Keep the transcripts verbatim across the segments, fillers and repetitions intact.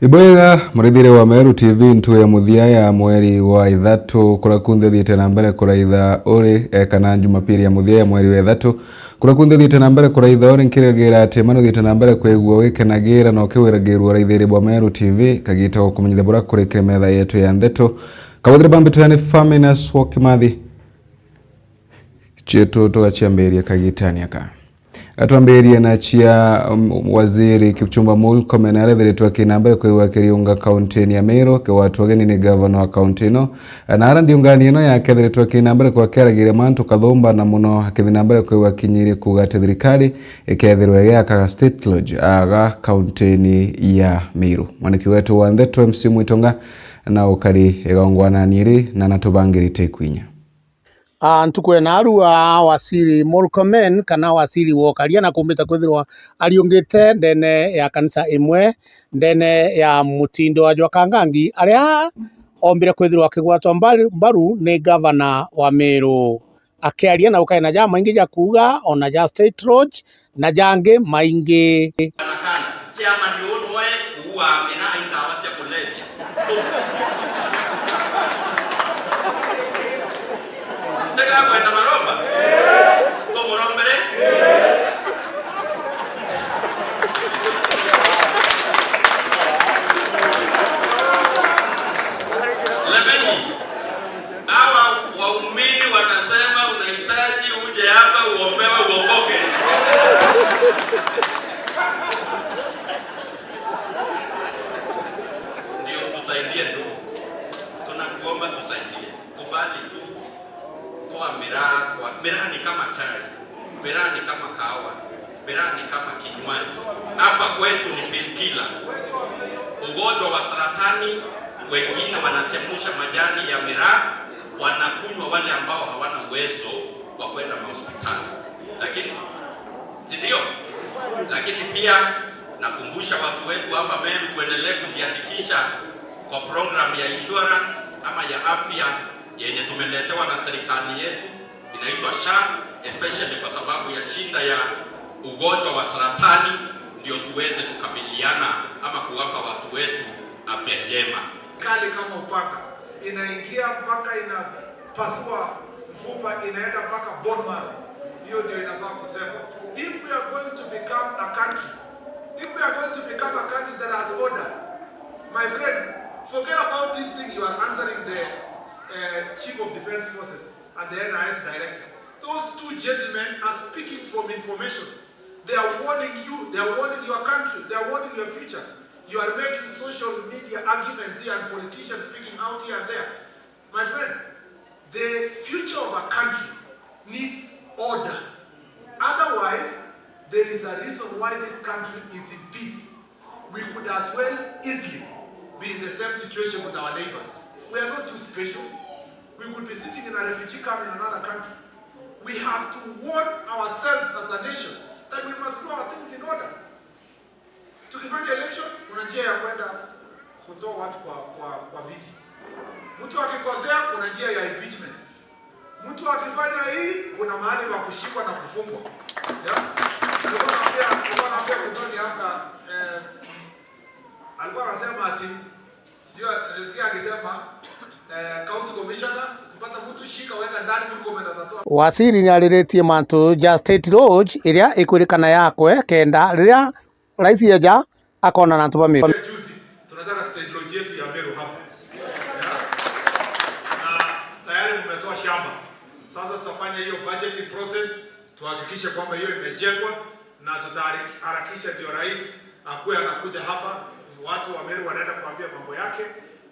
Ibwega, murithire wa Meru T V, ntuku ya muthia ya mweri wa ithatu, kura kunthe thiite na mbere kuraitha uri, eh, kana Jumapili ya muthia ya mweri wa ithatu, kura kunthe thiite na mbere kuraitha uri, nkiragira ati manu thiite na mbere kwigua wikenagira na ukiwiragirua uraithiri bwa Meru T V, kagita ga kumenyithia bura kurikire metha yetu ya ndeto. Kabwithire bambi tuyani Faminas Wokimathi. Cietu tugaciambiria kagitani aka. Atwambirie na cia, um, Waziri Kipchumba Murkomen arethiritwe akina mbere kwigua akiriunga kaunti-ini ya Meru, kigwatwa ugeni ni gavana wa kaunti ino. Na ara ndiungani ino yake ethiritwe akina mbere kwa akiaragiria mantu kathumba na muno akithi na mbere kwigua akinyirie kuuga ati thirikari ikethirwa igiaka State Lodge aga kaunti-ini ya Meru. Mwandiki wetu wa ndeto M C Mwitonga na ukari igongwanani iri na natubangirite ikwinya. Aa, ntuku ya naarua, Waziri Murkomen, kana Waziri wa ukaria, na kumbite kwithirwa ariungite ndene ya kanisa imwe ndene ya mutindo wa jwa Kangangi, aria ombire kwithirwa akigwatwa mbaru, mbaru ni gavana wa Meru. Akiaria na ukae na jamaingi ja kuuga, ona ja State Lodge, na jangi maingi. Kana kana, chairman uyu noe kuua miraa i ndawa cia kulevya. Tu. Tega kwenda maromba? Tumurombere? Lemeni. Hawa waumini wanasema unahitaji uje hapa uombewe uokoke. Ndio tusaidie ndugu. Tunakuomba tusaidie. Kubali tu. Toa miraa kwa, miraa ni kama chai. Miraa ni kama kahawa. Miraa ni kama kinywaji. Hapa kwetu ni painkiller. Ugonjwa wa saratani, wengine wanachemsha majani ya miraa, wanakunywa wale ambao hawana uwezo wa kwenda mahospitali. Lakini, si ndio? Lakini pia nakumbusha watu wetu hapa Meru tuendelee kujiandikisha kwa program ya insurance ama ya afya yenye tumeletewa na serikali yetu. Inaitwa SHA, especially kwa sababu ya shida ya ugonjwa wa saratani, ndio tuweze kukabiliana ama kuwapa watu wetu afya njema. Kali kama upanga, inaingia mpaka inapasua mfupa, inaenda mpaka bone marrow. Hiyo ndio inafaa kusema. If we are going to become a country, if we are going to become a country that has order, my friend, forget about this thing you are answering the, uh, Chief of Defence Forces and the N I S director. Those two gentlemen are speaking from information. They are warning you, they are warning your country, they are warning your future. You are making social media arguments here and politicians speaking out here and there. My friend, the future of a country needs order. Otherwise, there is a reason why this country is in peace. We could as well easily be in the same situation with our neighbors. We are not too special. We could be sitting in a refugee camp in another country. We have to warn ourselves as a nation that we must do our things in order. Tukifanya elections, kuna njia ya kwenda kutoa watu kwa, kwa, kwa viti. Mtu akikosea, kuna njia ya impeachment. Mtu akifanya hii, kuna mahali pa kushikwa na kufungwa. Yeah? Nilikuwa naambia, nilikuwa naambia Mutoni hapa, eh, alikuwa anasema ati, sio, nilisikia akisema, eh, county commissioner, ukipata mtu shika, wenda ndani, Murkomen atatoa. Waziri ni ariritie mantu ja State Lodge iria ikwirikana yakwe kenda riria Rais eja akona na antu ba Meru. Juzi, tunataka State Lodge yetu ya Meru hapa. Yeah? Na tayari mmetoa shamba. Sasa tutafanya hiyo budgeting process, tuhakikishe kwamba hiyo imejengwa, na tutaharakisha ndio rais akuwe anakuja hapa, watu wa Meru wanaenda kuambia mambo yake,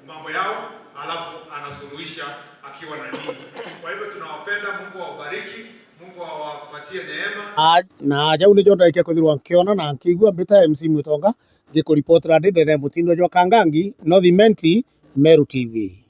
mambo yao, alafu anasuluhisha akiwa na nyinyi. Kwa hivyo tunawapenda, Mungu awabariki, Mungu awapatie neema. Na, na jau nijo ndaikia kwithirwa nkiona na nkiigua mbita M C Mwitonga, ngikuripotera ndi ndene mutindo jwa Kangangi, North Imenti, Meru T V.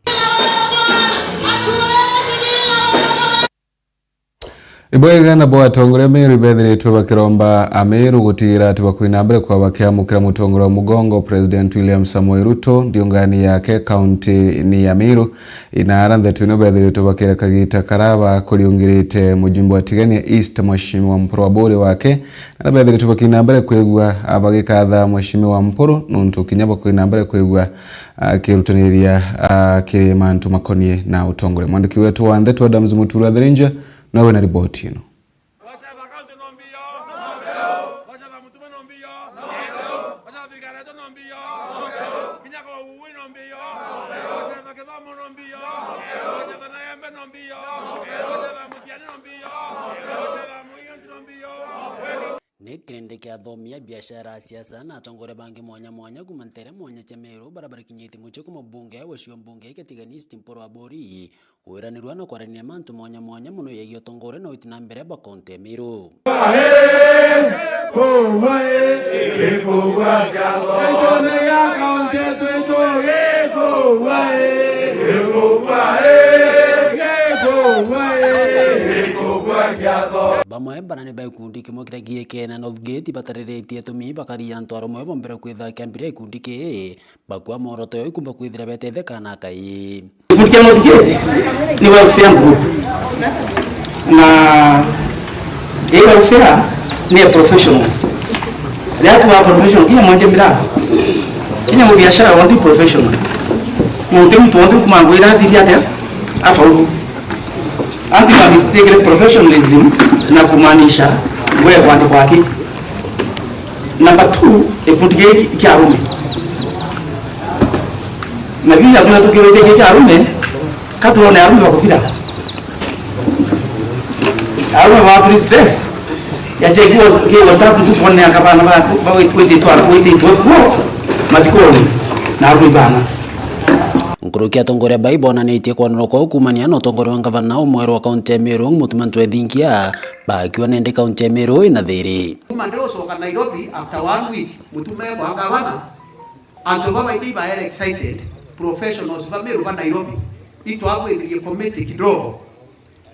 Ibwega nabo atongoria Meru ibethiritwe bakiromba Ameru gutigira ati bakwina mbere kwa bakiamukira mutongoria wa mugongo President William Samoei Ruto ndiungani yake kaunti-ini ya Meru. Inaara ntheto ino bethiritwe bakira kagita karaba kuriungirite mujumbe wa Tigania East Mheshimiwa Mpuru Aburi wake, na bethiritwe bakina mbere kwigua bagikatha Mheshimiwa Mpuru nuntu kinya bakwina mbere kwigua akirutaniria kiri mantu makonie na utongoria. Mwandiki wetu wa ntheto Adams Mutura Thirinja nawe na riboti ino. Gocetha kaunti no mbio. Gocetha mutume no mbio. Gocetha thirikari yetu no mbio. Kinya kwa uwi no mbio. Gocetha kithomo no mbio. Gocetha na embe no mbio. Gocetha mutiani no mbio. Gocetha muiganti no mbio. Ni kirindi kia athomi a biashara, a siasa na atongoria bangi mwanya mwanya kuuma ntere mwanya cia Meru baria barikinyitie mucii kuuma mbunge wa cio mbunge kia Tigania East Mpuru Aburi kwiranirua na kwaraniria mantu mwanya mwanya mono yegie utongoria na uti na mbere bwa kaunti ya Meru. Bamwe barani ba gikundi kimwe kiria giekene na Northgate batariritie atumi bakari antu arumwe bombere kwitha kiambiria gikundi kii bakua mworoto yo ikumba kwithira betetheka na akai. Gikundi kia Northgate ni welfare group. Na hii welfare ni ya professionals. Riria tuga professional, kinya mwendia miraa, kinya mubiashara wonthe professional. Muntu muntu wonthe kuma ngwira athithia atia afaulu. Anti ma mistake professionalism na kumaanisha wewe kwandikwa aki. Number two, gikundi giki kia arume. Na bibi atuga tukirite giki kia arume, ka turone arume bakuthira. Arume ba free stress. Ya check ki WhatsApp ndu kuone anga bana ba, ba wit-, wititwa, wititwe kuo mathikoni na arume bana. Nkuruki atongoria bai bonanitie kwanurwa kwao kuumania na utongoria wa ngavana umweru wa kaunti ya Meru, Mutuma M'Ethingia, bakiuga nindi kaunti ya Meru ina thiri. Kuma ndiocoka Nairobi after one week, Mutuma ekwa ngavana, antu babaingi ibaere excited, professionals ba Meru ba Nairobi, itwagwithirie committee kidogo,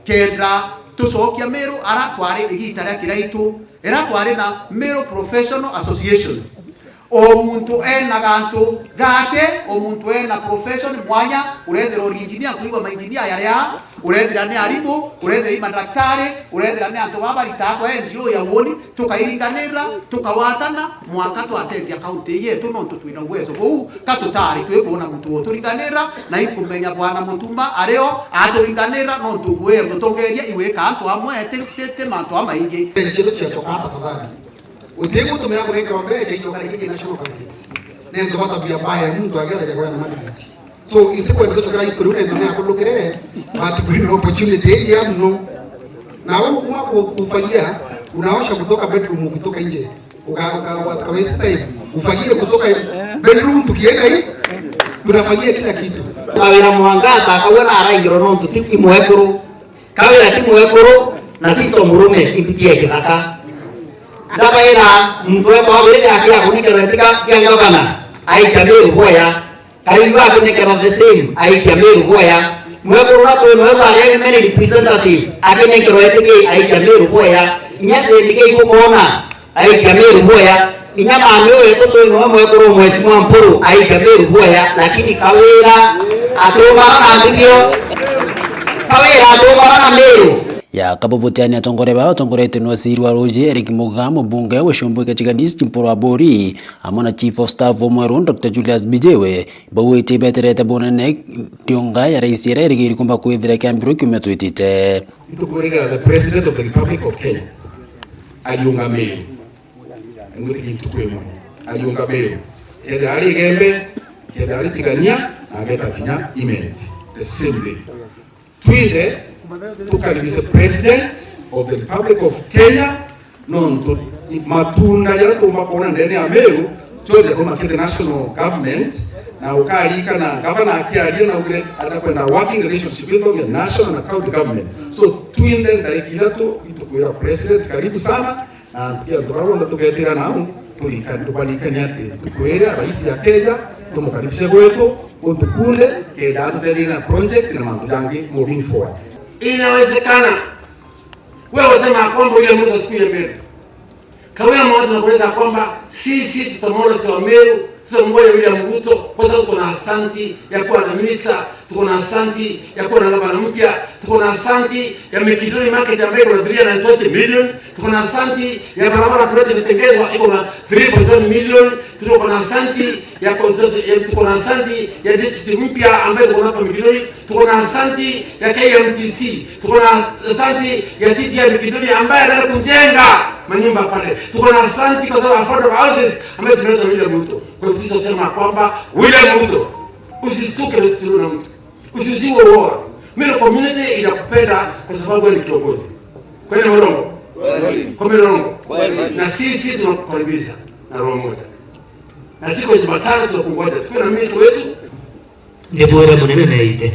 kenda tucokia Meru ara kwari igita ria kiraitu, ira kwari na Meru Professional Association. O muntu ena gantu gake, o muntu ena profession mwanya, urethira uri engineer, kwigua ma engineer yari aa, urethira ni arimu, urethira i madaktari, urethira ni antu baba baritaga kwa N G O ya woni, tukairinganira, tukawatana, mwanka twatethia kaunti yetu, nontu twina uwezo buu, ka tutari twi kwona muntu uturinganira, na inkumenya Bwana Mutuma ario aturinganira, nontu we mutongeria igwika antu amwe ti, ti, ti mantu amaingi. Mbeca cietu ciacoka tafadhali. Utigutumira kurenkerwa mbeca icoka ringi ki national government. Ni antu ba tabia mbaya, muntu agetharia kwena mandate. So, itikwenda tucokera history ule ndio akulukire, but kwina opportunity iji ya muno. Na wewe kuma ku-, kufagia, unaosha kutoka bedroom ukitoka nje. Uka-, uka-, uka-, uka waste time. Ufagie kutoka bedroom tukienda hii, tunafagia kila kitu. Kawira mwangata, kawira araingirwo nontu ti imwekuru. Kawira ti mwekuru na ti to murume, imbitie kithaka. Ndabaira muntu wetwa wabirite akia kunekerwa itika kia ngavana, aikia Meru boya. Karibu akunekera the same, aikia Meru boya. Mwekuru na twe mweru aria women representative, akinekerwa itiki, aikia Meru boya. Inya sendike ikukona, aikia Meru boya. Inya mami wetu twi mwe mwekuru Mheshimiwa Mpuru, aikia Meru boya, lakini Kawira atumana na mbibio. Kawira atumana na Meru. Ya kabubutiani atongoria baa batongoretwe ni waziri wa ruuji Eric Mugaa, mubunge wa Icumbu kia Tigania East Mpuru Aburi, amwe na Chief of Staff wa mweru Doctor Julius Bijiwe, bauite beterete bunene ndiunga ya rais iria irigiri kumba kwithira ikiambirwa kiumia twitite. Nitukwirira the President of the Republic of Kenya ariunga Meru. Ngwitikia ntuku imwe ariunga Meru. Kethira ari Igembe, kethira ari Tigania, na ageta kinya Imenti the same day. Twinthe tukaribishe President of the Republic of Kenya, nontu matunda jaria tuumba kwona ndene ya Meru, twonthe tumakite national government, na ukaririkana gavana akiaria na augire atakwenda working relationship with the national na county government. So, twinthe ntariki ithatu itukwira President, karibu sana, na antu kia antu baria bonthe tugetira nau, turika-, tubaririkanie ati ntuku iria rais akeja, tumukaribishe gwetu, guntu kunthe, kenda atutetherie na project na mantu jangi moving forward. Inawezekana Wewe wasema ya kwamba William Ruto siku ya mbele. Kawira Mwanza, nakueleza kwamba sisi tutamwona si wa Meru, tutamngoja William Ruto, kwa sababu tuko na asanti ya kuwa na minister, tuko na asanti ya kuwa na gavana mpya, tuko na asanti ya Mikinduri market ambayo iko na three hundred twenty million, tuko na asanti ya barabara project imetengezwa iko na three point one million, tuko na asanti ya consortium, ya, tuko na asanti ya district mpya ambayo tuko hapa Mikinduri, tuko na asanti ya K M T C, tuko na asanti ya T T R Mikinduri ambaye anaenda kujenga manyumba pale. Tuko na asanti kwa sababu affordable houses ambaye zimeanza William Ruto. Kwa hivyo sisi tunasema kwamba William Ruto, usistuke, usistuke na mtu. Usiuziwe uoga. Meru community inakupenda kwa sababu wewe ni kiongozi. Kweli Mlolongo? Kweli. Kwa Mlolongo? Kweli. Na sisi tunakukaribisha na roho moja. Na siku ya Jumatano tunakungoja. Tukiwa na minister wetu. Ndibwire munene neite.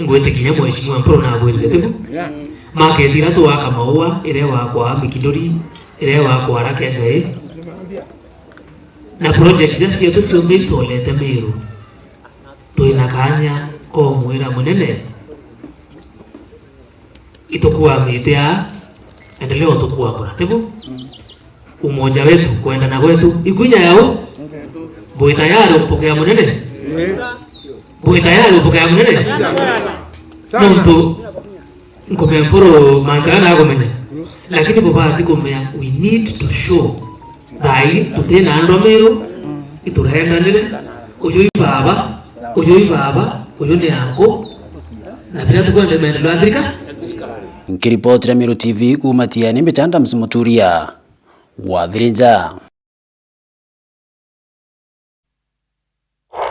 Ngwite kinya mheshimiwa Mpuru nabwirire tibu. Makethira twaka maua, iria wakwa Mikinduri, iria wakwa Raketa ii. Na project iria cietu cionthe itolete Meru. Twina kanya komwira munene, itukuamite aa, endelea utukuamura, tibu? Umoja wetu, kwendana gwetu, ikunya yau. Bwi tayari umpokea munene? Bwi tayari umpokea munene? Nontu nkumea Mpuru mantu aya nakumenya. Lakini bubati kumenya, we need to show. Thaai tutina andu a Meru, iturendanire. Uyu i baba, uyu i baba, uyu ni anku. Na biria tukwenda maendeleo ya thirikari. Nkiripotira Meru T V kuuma Tiani, mbita Adams Muturia wa Thirinja.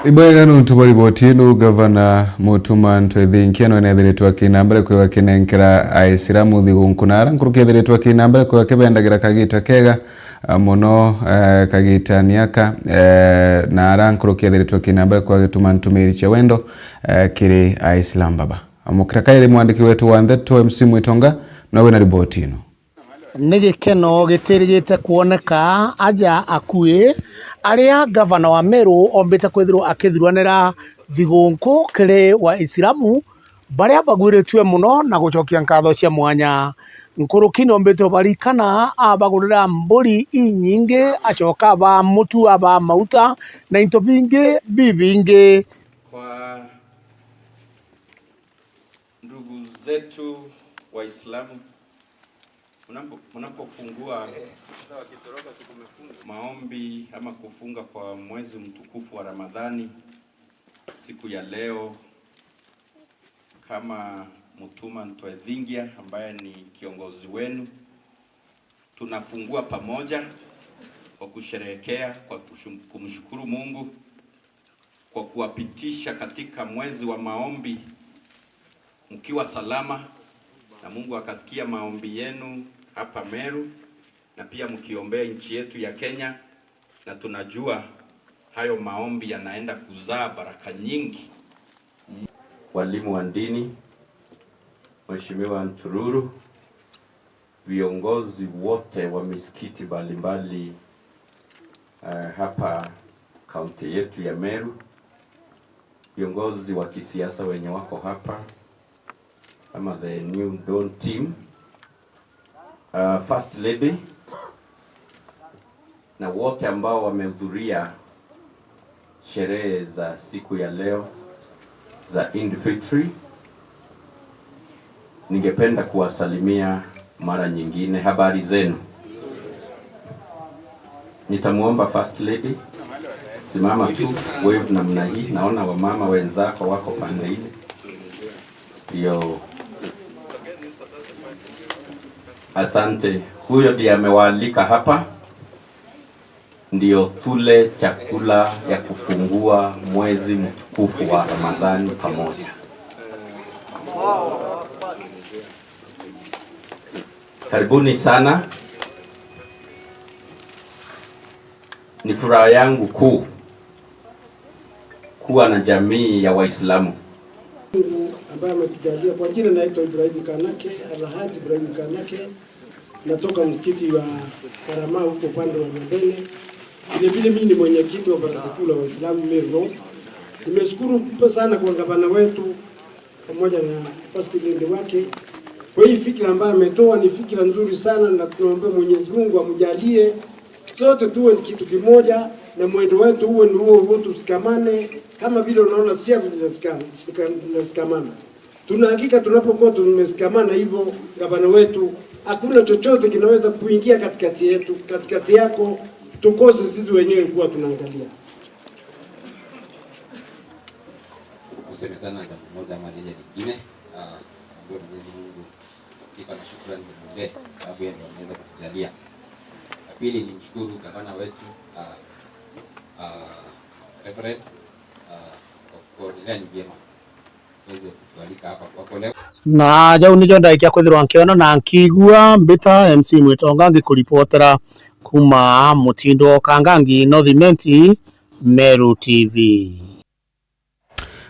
Ibwega nontu bwa riboti ino, Gavana Mutuma Ntwethinkia nwe nethiritwe akina mbere kwigwa akinenkera Aisilamu thigunku na ara nkuruki ethiritwe akina mbere kwigwa akibendagira kagita kega, ah, muno, eh, kagitani aka, eh, na ara nkuruki ethiritwe akina mbere kwigwa agituma ntumiri cia wendo, eh, kiri Aisilamu baba. Amukira kairi mwandiki wetu wa ndeto M C Mwitonga, nowe wina riboti ino. Ni gikeno gitirigite kwoneka aja akui, aria gavana wa Meru ombite kwithirwa akithuranira thigunku kiri Waisilamu baria bagwiritue mono na gucokia nkatho cia mwanya. Nkuruki ni ombite ubarikana, abagurira mburi inyingi, acoka abaa mutu, abaa mauta na into bingi bibingi. Kwa ndugu zetu Waislamu, mnapo-, mnapofungua maombi ama kufunga kwa mwezi mtukufu wa Ramadhani siku ya leo, kama Mutuma Ntwethingia ambaye ni kiongozi wenu, tunafungua pamoja kwa kusherehekea, kwa kushum-, kumshukuru Mungu kwa kuwapitisha katika mwezi wa maombi mkiwa salama, na Mungu akasikia maombi yenu hapa Meru, na pia mkiombea nchi yetu ya Kenya, na tunajua hayo maombi yanaenda kuzaa baraka nyingi. Walimu wa dini, Mheshimiwa Ntururu, viongozi wote wa misikiti mbalimbali, eh, hapa kaunti yetu ya Meru, viongozi wa kisiasa wenye wako hapa, ama the new dawn team, uh, First Lady, na wote ambao wamehudhuria sherehe za siku ya leo za Eid Fitri, ningependa kuwasalimia mara nyingine. Habari zenu? Nitamuomba First Lady, simama tu, wave namna hii. Naona wamama wenzako wako pande ile. Ndio. Asante. Huyo ndiye amewaalika hapa. Ndio tule chakula ya kufungua mwezi mtukufu wa Ramadhani pamoja. Karibuni sana. Ni furaha yangu kuu kuwa na jamii ya Waislamu. Mungu ambaye ametujalia. Kwa jina naitwa Ibrahim Kanake, Alhaji Ibrahim Kanake. Natoka msikiti wa Karama huko upande wa Nyambene. Vile vile mimi ni mwenyekiti wa Baraza Kuu la Waislamu Meru North. Nimeshukuru sana kwa gavana wetu pamoja na first lady wake Kwa hii fikira ambayo ametoa ni fikira nzuri sana, na tunaomba Mwenyezi Mungu amjalie sote tuwe ni kitu kimoja, na mwendo wetu uwe ni huo huo, tusikamane kama vile unaona siasa vile zinasikam-, zinasikam-, zinasikamana. Tuna hakika tunapokuwa tumesikamana hivyo, gavana wetu, hakuna chochote kinaweza kuingia katikati yetu, katikati yako, tukose sisi wenyewe kuwa tunaangalia. Tuseme sana jambo moja ama lile lingine, ah, tuombe Mwenyezi Mungu sifa na shukrani zimwendee, sababu yeye ndiye ameweza kutujalia. La pili, ni mshukuru gavana wetu, ah, ah, Reverend, ah, kwa kuonelea ni vyema tuweze kukualika hapa kwako leo. Na jau nijo ndaikia kwithirwa nkiona na nkigua mbita M C Mwitonga ngikuripotera kuma Mutindo Kangangi, North Imenti, Meru T V.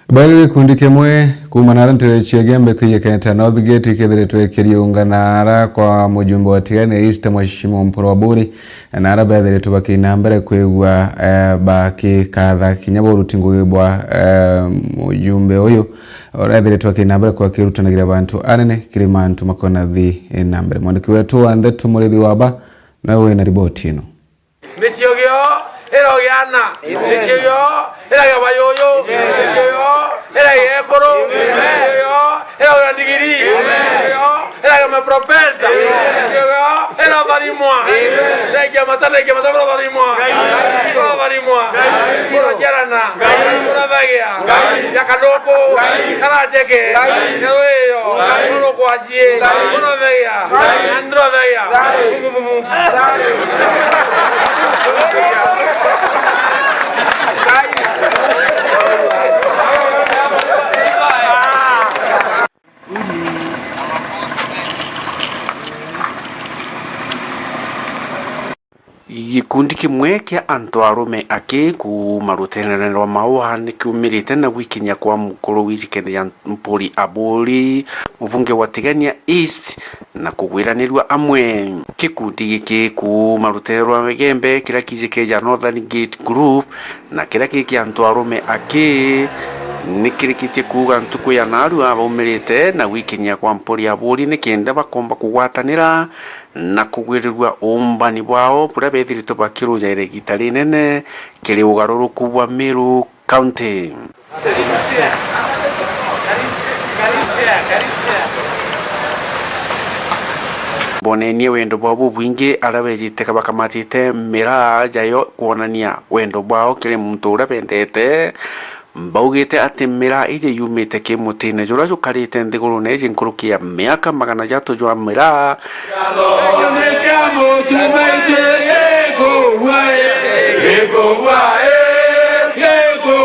Bari gikundi kimwe kuuma nara ntere cia Igembe kwijikene ta North Gate kithiritwe kiriungana ara kwa mujumbe wa Tigania East Mheshimiwa Mpuru Aburi, na ara bethiritwe bakina mbere kwigua, eh, bakikatha kinya buruti ngugi bwa, eh, mujumbe uyu urethiritwe akina mbere kwa kirutanagira bantu anene kiri mantu makona thi na mbere. Mwandiki wetu wa ndeto Murithi Waba nawe wina riboti ino. Micio gio irogiana. Micio gio iragia bayuyu. Micio gio iragia ekuru. Micio gio iragia ndigiri. Micio gio iragia maprofesa. Micio gio irotharimwa. Iragia mata, iragia mata, irotharimwa. Irotharimwa. Iraciarana. Irathagia. Ya kanuku. Karacheke. Nyaru iyo. Nuru kwa Ngai. Ngai. Ndirothagia. Ngai. Ndirothagia. Ngai. Mungu, Mungu, Mungu. Gikundi kimwe kia antu arume aki kuuma ruteere rwa Maua ni kiumirite na gwikinyia kwa mukuru wijikene ya Mpuri Aburi, mubunge wa Tigania East, na kugwiranirua amwe. Gikundi giki kuuma ruteere rwa Igembe, kiria kijike ja Northern Gate Group, na kiria ki kia antu arume aki, ni kirikitie kuuga ntuku ya naarua baumirite na gwikinyia kwa Mpuri Aburi ni kenda bakomba kugwatanira na kugwirirua uumbani bwao buria bethiritwe bakirujaira igiita rinene kiri ugaruruku bwa Meru County. Bonenie wendo bwao bubwingi aria bejite bakamatite miraa jayo kwonania wendo bwao kiri muntu uria bendete. Baugite ati miraa iji yumite kimutine juria jukarite nthigurune iji nkuruki ya miaka magana jatu jwa miraa.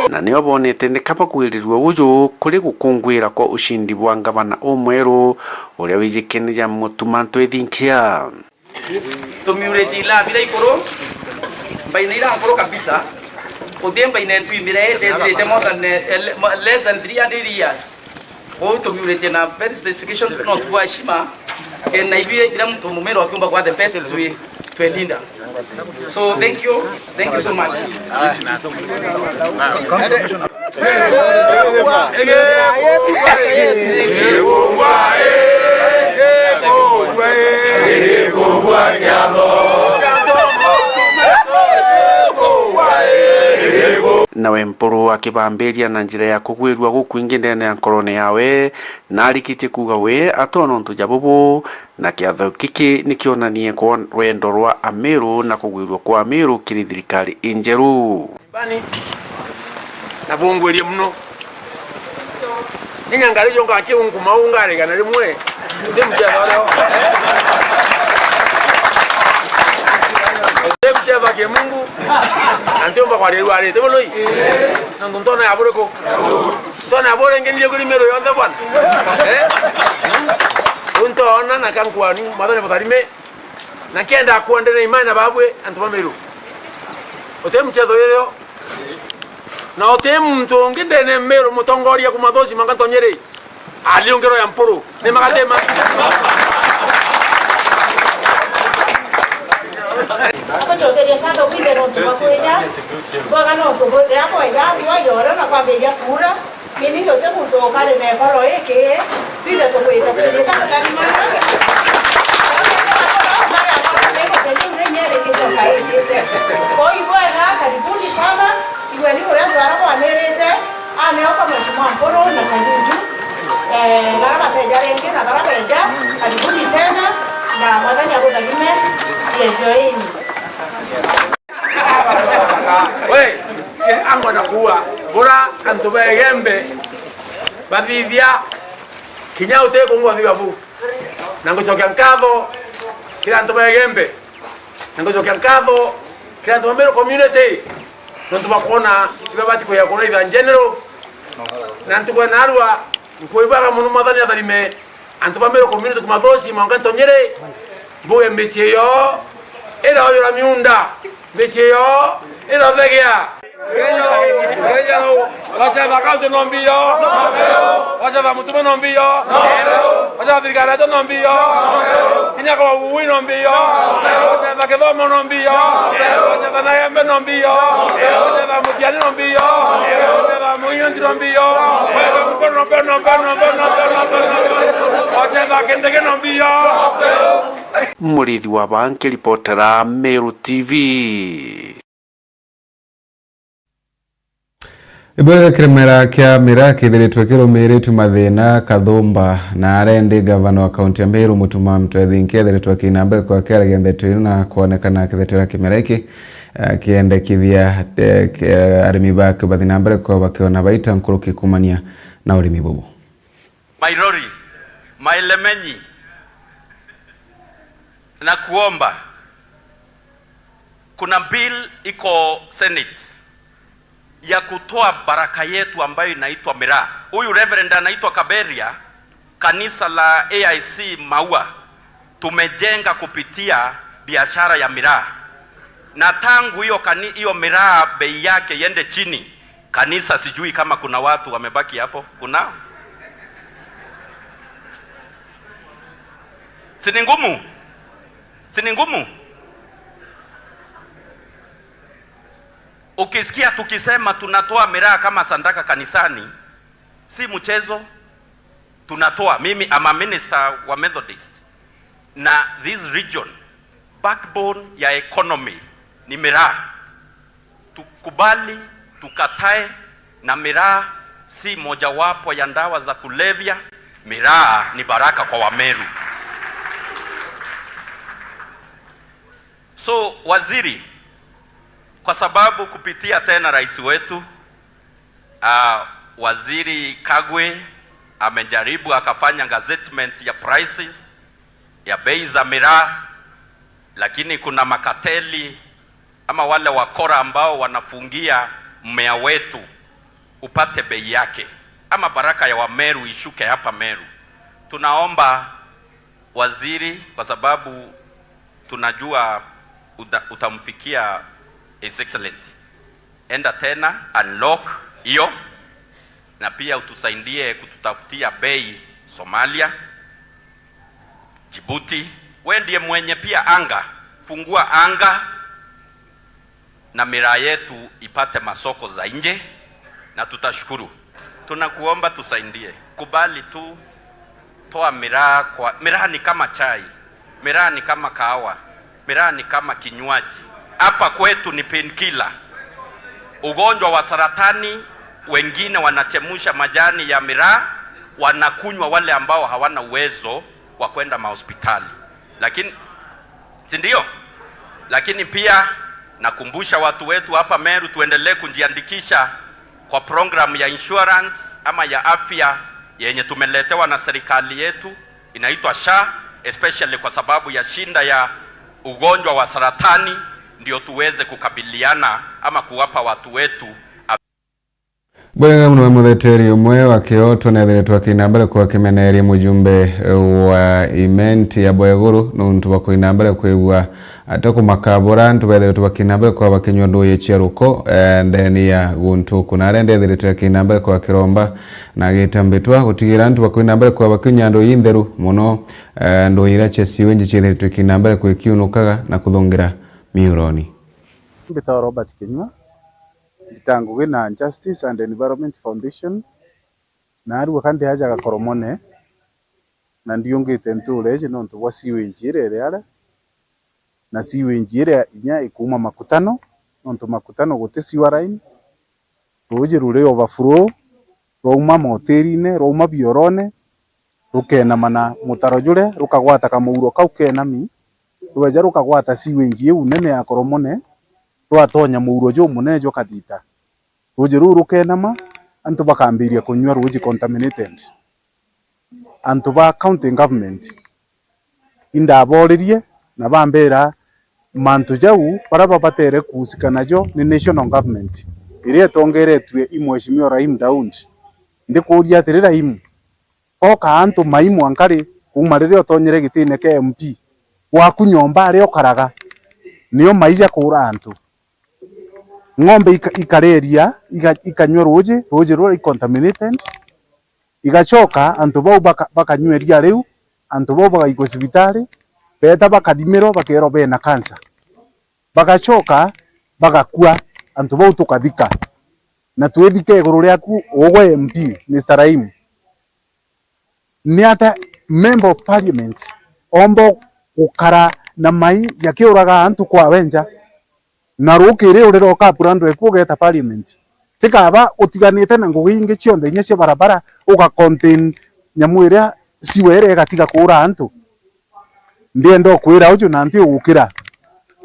Na nio bonete ni kaba kwirirua uju kuri gukungwira kwa ushindi bwa ngavana umweru uria wijikene ja Mutuma Ntwithinkia. Tumiurite ilaa bira ikuru, mbaine ira nkuru kabisa, uti mbaine ntu imire ithirite more than, eh, le-, mo-, less than three hundred years. Kwou tumiurite na very specification, no tubwa heshima, eh, na ibire bira muntu mumiro akiumba kwa the best way to a leader. So thank you, thank you so much. Nawe Mpuru akibambiria na njira ya kugwirua gukwingi ndene ya nkorone yawe, na arikitie kuuga we atona untu ja bubu, na kiatho giki ni kionanie kwa rwendo rwa Amiru na kugwirua kwa Amiru kiri thirikari injeru. Bani, na bungwirie muno. Kinya ngari jonka kiungu mau ngarigana rimwe. Ndi mchezo leo. Ndi mchezo wa kimungu. Na ntiumba kwa riu ari, ti bono ii? Na ntona ya buriku. Ntona ya bure ngenire kuri Meru yonthe bwana. Eh? Untona na kankwani, mwathani mutharime. Na nkenda kuendera imani na babwe antu ba Meru. Uti mchezo yoyo. Na uti muntu ungi ndene Meru mutongoria kuma thosi manga ntonyere. Ali ungiro ya Mpuru. Ni magatema. Akocokeria nkatho bwinthe nontu bwa kwija. Bwega nontu bwithira bwega bwayore na kwambiria kuura. Mimi ndio te muntu ukari na ivoro iki. Bwinthe tukwita kwithita tukarimana. Kwa hivyo bwega, karibuni sana. Igweni uria ntwara bwanirite. Ameoka Mheshimiwa Mpuru na Kajunju. Eh, bara bateja ringi na bara beja, karibuni tena, na Mwathani abutharime. Enjoyeni. We, angwa na kuua, bura antu ba Igembe bathithia kinya utikungwa thiba bu. Na ngucokia nkatho kiri antu ba Igembe. Na ngucokia nkatho kiri antu ba Meru community, nontu bakwona ibabati kwija kuraitha general. Na ntuku ya narua, nkwibwaga mono Mwathani atharime antu ba Meru community kumathuci mwanka ntonyere, mbuge micii yoo iraujura miunda, micii yoo irathegea. Wacetha kaunti no mbio. Wacetha mutume no mbio. Wacetha thirikari yetu no mbio. Kinya kwa ui no mbio. Wacetha kithomo no mbio. Wacetha na Igembe no mbio. Wacetha Mutiani no mbio. Wacetha Muingi no mbio. Wacetha Mkono no mbio, no mbio, no mbio, no mbio, no mbio. Wacetha Kindiki no mbio. Murithi wa Baa nkiripotera Meru T V. Ibwega kiremera kia miraa kithiritwe kirumiritwe mathina Kathumba, na arendi gavana wa kaunti ya Meru Mutuma M'Ethingia ethiritwe akina mbere kwa kiaragia ndeto ino na kwonekana akithetera kimera iki, akiendekithia, eh, ki-, arimi bake bathi na mbere kwa bakiona baita nkuruki kumania na urimi bubu. Mairori, mailemenyi, na kuomba, kuna bill iko Senate ya kutoa baraka yetu ambayo inaitwa miraa. Huyu Reverend anaitwa Kaberia, kanisa la A I C Maua, tumejenga kupitia biashara ya miraa. Na tangu hiyo kani-, hiyo miraa bei yake iende chini, kanisa, sijui kama kuna watu wamebaki hapo. Kuna? Si ni ngumu? Si ni ngumu? Ukisikia tukisema tunatoa miraa kama sadaka kanisani, si mchezo. Tunatoa. Mimi, I'm a minister wa Methodist. Na this region, backbone ya economy ni miraa. Tukubali, tukatae, na miraa si mojawapo ya ndawa za kulevya. Miraa ni baraka kwa Wameru. So, waziri, kwa sababu kupitia tena rais wetu, ah, Waziri Kagwe amejaribu akafanya gazettement ya prices, ya bei za miraa, lakini kuna makateli ama wale wakora ambao wanafungia mmea wetu upate bei yake, ama baraka ya Wameru ishuke hapa Meru. Tunaomba waziri, kwa sababu tunajua uta-, utamfikia His Excellency. Enda tena, unlock hiyo, na pia utusaidie kututafutia bei Somalia, Djibouti. We ndiye mwenye pia anga, fungua anga na miraa yetu ipate masoko za nje, na tutashukuru. Tunakuomba tusaidie. Kubali tu, toa miraa kwa, miraa ni kama chai, miraa ni kama kahawa, miraa ni kama kinywaji. Hapa kwetu ni painkiller. Ugonjwa wa saratani, wengine wanachemusha majani ya miraa, wanakunywa wale ambao hawana uwezo wa kwenda mahospitali. Lakini, si ndio? Lakini pia nakumbusha watu wetu hapa Meru tuendelee kujiandikisha kwa program ya insurance ama ya afya yenye tumeletewa na serikali yetu, inaitwa SHA, especially kwa sababu ya shinda ya ugonjwa wa saratani, ndio tuweze kukabiliana ama kuwapa watu wetu. Bwega mono, mutheteri umwe wa Kioto nethiritwe akina mbere kwa kimeneria mujumbe wa Imenti ya Bweguru nuntu bwa kuina mbere kwigua ate kumakabura antu bethiritwe bakina mbere kwa bakinywa nduye cia ruko, eh, ndeni ya guntu kuna arende ethiritwe akina mbere kwa kiromba na agita mbitwa gutigira antu bakuina mbere kwa bakinywa nduyi ntheru mono, eh, nduyi iria cia siwenji ciethiritwe ikina mbere kwikiunukaga na kuthungira miuroni. Mbitagwa Robert Kinyua, ndita ngugi na Justice and Environment Foundation, na arua ka ndi aja Gakoromone, na ndiungite ntuura iji nontu bwa sewage iria iri aria, na sewage iria inya ikuuma Makutano, nontu Makutano guti sewer line, ruuji ruri overflow, rwauma motirine, rwauma biorone, rukeenama na mutaro juria, rukagwata kamuuro kau keenami, rweja rukagwata sewage iu nene ya Koromone, rwatonya muuro jumunene jwa Kathita. Ruuji ruu rukeenama, antu bakambiria kunyua ruuji contaminated. Antu ba county government indabooririe na bambira mantu jau baria babatere kuhusika najo ni national government iria itongeretue i Mheshimiwa Rahim Daud. Ndikuuria atiri, Rahim, oka antu mai mwanka ri, kuuma riria utonyere gitine kia M P, gwaku nyomba aria ukaraga, nio maija kuura antu? Ng'ombe ika-, ikaria iria, iga-, ikanyua ruuji, ruuji ruria i contaminated, igacoka antu bau baka-, bakanyua iria riu, antu bau bagaikwa cibitari, beeta bakathimirwa bakeerwa bena cancer. Bagacoka bagakua, antu bau tukathika. Na twithika iguru riaku ugwe M P, Mister Rahim. Ni ata member of parliament oomba gukara na mai jakiuraga antu kwa wenja, na rukiri urira ukapura ndweku ugeeta parliament? Tikaba utiganite na ngugi ingi cionthe inya cia barabara, uga contain nyamu iria sewer iria igatiga kuura antu? Ndienda ukwira uju na nti ugukira.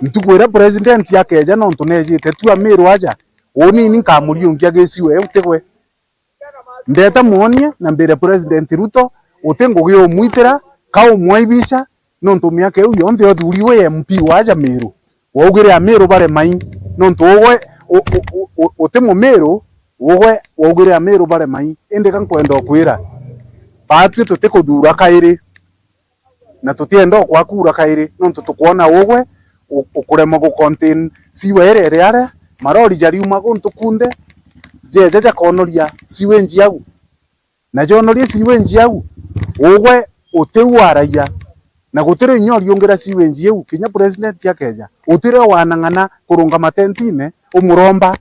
Ntuku iria president akeeja, nontu neejite tu Amiru aja, uuni ni nkamuriungia giciwa iu tigwe. Ndeeta mwonie na mbire President Ruto, uti ngugi umwitira, ka umwaibisha, nontu miaka iu yonthe uthuuriwe M P wa aja Miru. Waugire Amiru bare mai, nontu ugwe u-, u-, u-, u-, uti Mumiru, ugwe waugire Amiru bare mai. Indi ka nkwenda ukwira, baatwi tutikuthuura kairi. Na tutienda ukwa kuura kairi, nontu tukwona ugwe u-, ukuremwa gu contain sewer iria iri aria, marori jariuma guntu kunthe, jeeja jakonoria sewage au. Na joonoria sewage au, ugwe utiu waragia, na gutiri inya uriungira sewage iu, kinya president akeeja, utiri wanang'ana kurungama tentine umuromba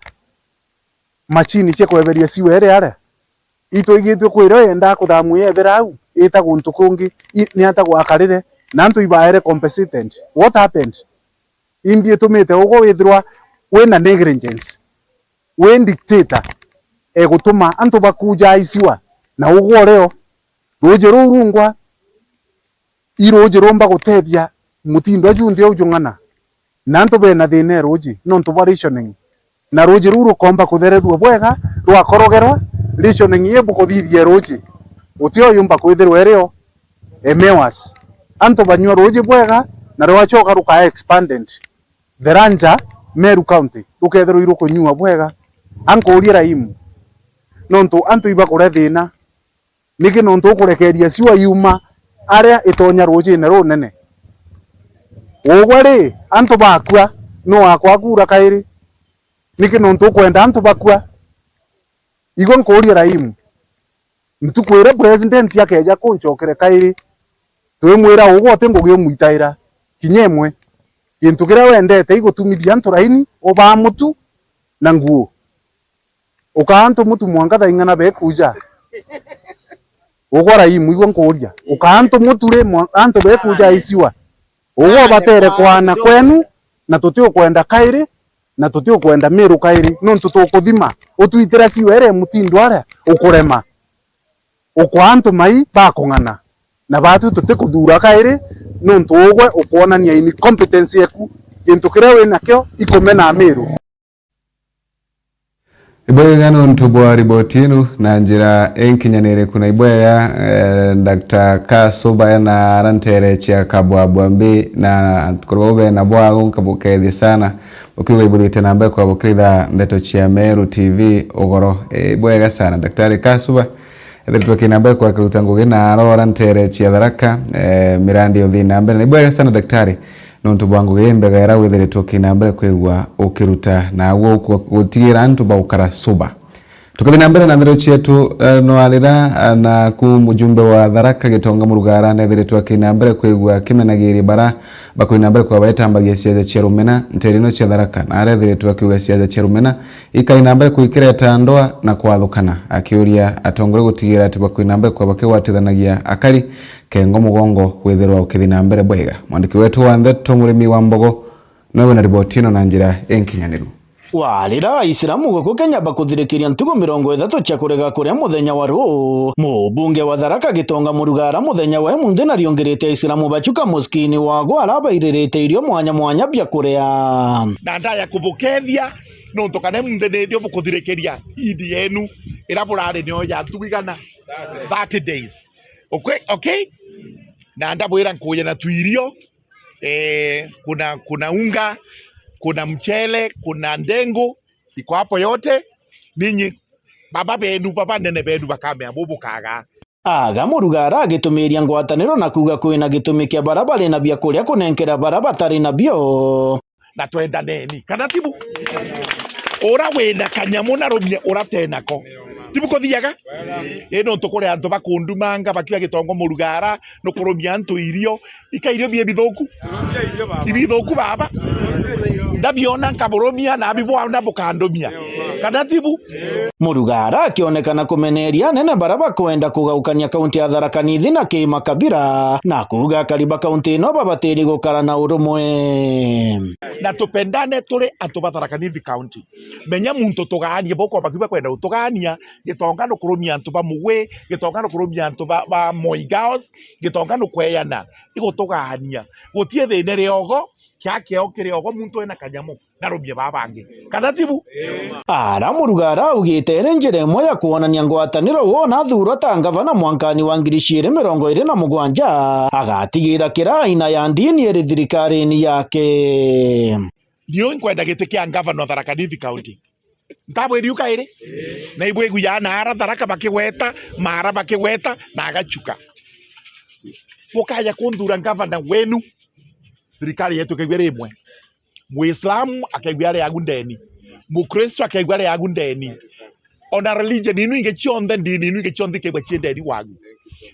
machini cia kweberia sewer iria aria. Itwigitue kwira yendaa kuthamua yebera au, ita guntu kungi, i-, ni ata gwakarire, na antu ibaere compensated? What happened? Imbi itumite ugwe withirwa wina negligence, wi dictator, egutuma antu bakuja isiwa, na ugwe urio? Ruuji ruu rungwa i ruuji rumba gutethia mutindo junthe uu jung'ana, na antu bena thiina e ruuji nontu bwa rationing, na ruuji ruu rukomba kuthererua bwega, rwakorogerwa, rationing ii bukuthithia ruuji, utio yumba kwithirwa irio emewas. Antu banyua ruuji bwega, na rwachoka rukaa expanded. The larger Meru County rukethirwa irukunyua bwega. Ankuurie Raimu, nontu antu ibakuria thiina, niki nontu ukurekeria siwa yuma aria itonya ruujine runene? Ugwe ri, antu bakua, nu wakwa kuura kairi? Niki nontu ukwenda antu bakua? Igwe nkuurie Raimu, ntuku iria president akeeja kuncokere kairi, twimwira ugwe uti ngugi umwitaira kinya imwe. Gintu kiria wendete igutumithia antu raini, ubaa mutu na nguo. Ukaa antu mutu mwanka thaa ing'ana bekuja? Ugwe Raimu, igwe nkuuria. Ukaa antu mutu ri, mwa-, antu bekuja isiwa? Ugwe ubatere kwaana kwenu, na tutiukwenda kairi, na tutiukwenda Miru kairi, nontu tukuthima, utwitira siwa iria mutindo aria ukurema. Ukwa antu mai bakung'ana, na baatwi tutikuthuura kairi, nontu ugwe ukwonania incompetence yeku. Gintu kiria winakio ikumena Miru. Ibwega nontu bwa riboti inu na njira inkinyaniriku na ibwega, eh, Doctor Kasuba na arantere cia kabwabwa mbi na kurwa ube na bwagu nkabukethia sana. Ukiuga ibuthite na mbere kwa bukiritha ndeto cia Meru T V ugoro. Eh, ibwega sana, Daktari Kasuba. Ethiritwe kina mbere kwa kiruta ngugi na arora ntere cia Tharaka, eh, mirandi uthi na mbere. Na ibwega sana, Daktari. Nontu bwa ngugi imbega iria withiritwe ukina mbere kwigua ukiruta, na agwo uku-, gutigira antu baukara suba. Tukathi na mbere na ndeto cietu, eh, no arira, eh, na ku mujumbe wa Tharaka Gitonga Murugara nethiritwe akina mbere kwigua akimenagiria bara bakwina mbere kwa baetambagia siasa cia rumena ntere ino cia Tharaka, na arethiritwe akiuga siasa cia rumena ikaina mbere kwikireta ndoa na kwathukana, akiuria atongoria gutigira ati bakwina mbere kwa bakigwatithanagia akari kengo mugongo withirwa ukithi na mbere bwega. Mwandiki wetu wa ndeto Murimi wa Mbogo nowe wina riboti ino na njira inkinyaniru. Warira Aisilamu guku Kenya bakuthirikiria ntugu mirongo ithatu cia kurega kuria muthenya wa ruu, mubunge wa Tharaka Gitonga Murugara muthenya wa imunthi nariungirite Aisilamu bachuka musikini wagwa arabairirite irio mwanya mwanya bia kuria. Na ndaya kubukethia nontu kana imunthi ni ndio bukuthirikiria Eid yenu ira burari nio ya ntugu igana, thirty days. Okay, okay? Na ndabwira nkuja na tuirio, eh, kuna, kuna unga, kuna mchele, kuna ndengu, iko hapo yote. Ninyi baba benu, baba nene benu bakamea bubukaga. Aga Murugara agitumiria ngwataniro na kuuga kwina gitumi kia bara bari na bia kuria kunenkera bara batari na bio. Na twendaneni, kana tibu? Ura wina kanyamu na rumia ura tenako. Tibu kuthiaga? Ii, nontu kuri antu bakundumanga bakiuga Gitonga Murugara nukurumia antu irio, ika irio bie bithuku. Ibithuku baba. Ndabiona nkaburumia na abibwona bukandumia. Kana tibu? Murugara akionekana kumeneria anene bara bakwenda kugaukania kaunti ya Tharaka Nithi na kiima kabira, na kuuga akari ba kaunti ino babatiri gukara na urumwe. Na tupendane turi antu ba Tharaka Nithi County. Menya muntu tugaanie, bukomba kiuga kwenda utugania, Gitonga nukurumia antu ba Mugwi, Gitonga nukurumia antu ba, ba Moi Girls, Gitonga nukweyana, igutugania. Gutie thina riogo, kia kiao kiri ogo muntu ena kanyamu, narumie baba bangi. Kana tibu? Ara Murugara augite iri njira imwe ya kwonania ngwataniro wona athurwa ta ngavana mwankani wa ngiri ciiri mirongo iri na mugwanja, agatigira kira aina ya ndini iri thirikarini yake. Nio nkwenda giti kia ngavana wa Tharaka Nithi County. Ntabwiri u kairi? Na ibwiguya na ara Tharaka bakigweta, mara bakigweta, na agachuka. Bukaja kunthura ngavana wenu, thirikari yetu ikaigua iri imwe. Muislamu akaigua ari agu ndeni. Mukristo akaigua ari agu ndeni. Ona religion inu ingi cionthe, ndini inu ingi cionthe ikaigua cii ndeni wagu.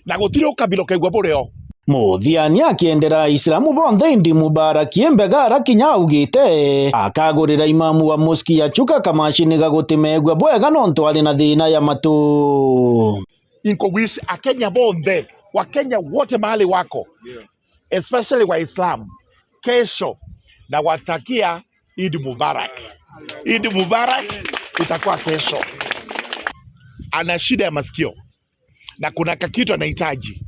Na gutiri ukabila ukaigua buri o. Muthiani akiendera Aisilamu bonthe Eid Mubarak imbega arakinya augite akagurira imamu wa muski ya Chuka kamashini ga gutimegua bwega nontu ari na thina ya matu. Inkuwish Akenya bonthe, Wakenya wote mahali wako, especially Waislamu, kesho nawatakia Eid Mubarak. Eid Mubarak itakuwa kesho. Ana shida ya masikio na kuna kakitu anahitaji.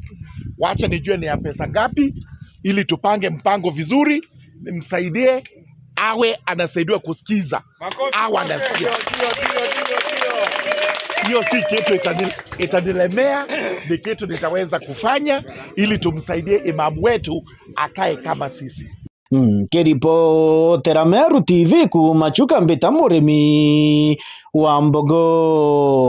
Wacha nijue ni ya pesa ngapi, ili tupange mpango vizuri, nimsaidie awe anasaidiwa kusikiza, awe anasikia. Hiyo si kitu itani-, itanilemea, ni kitu nitaweza kufanya ili tumsaidie imamu wetu akae kama sisi. Nkiripotera Meru T V kuuma Chuka, mbita Murimi wa Mbogo.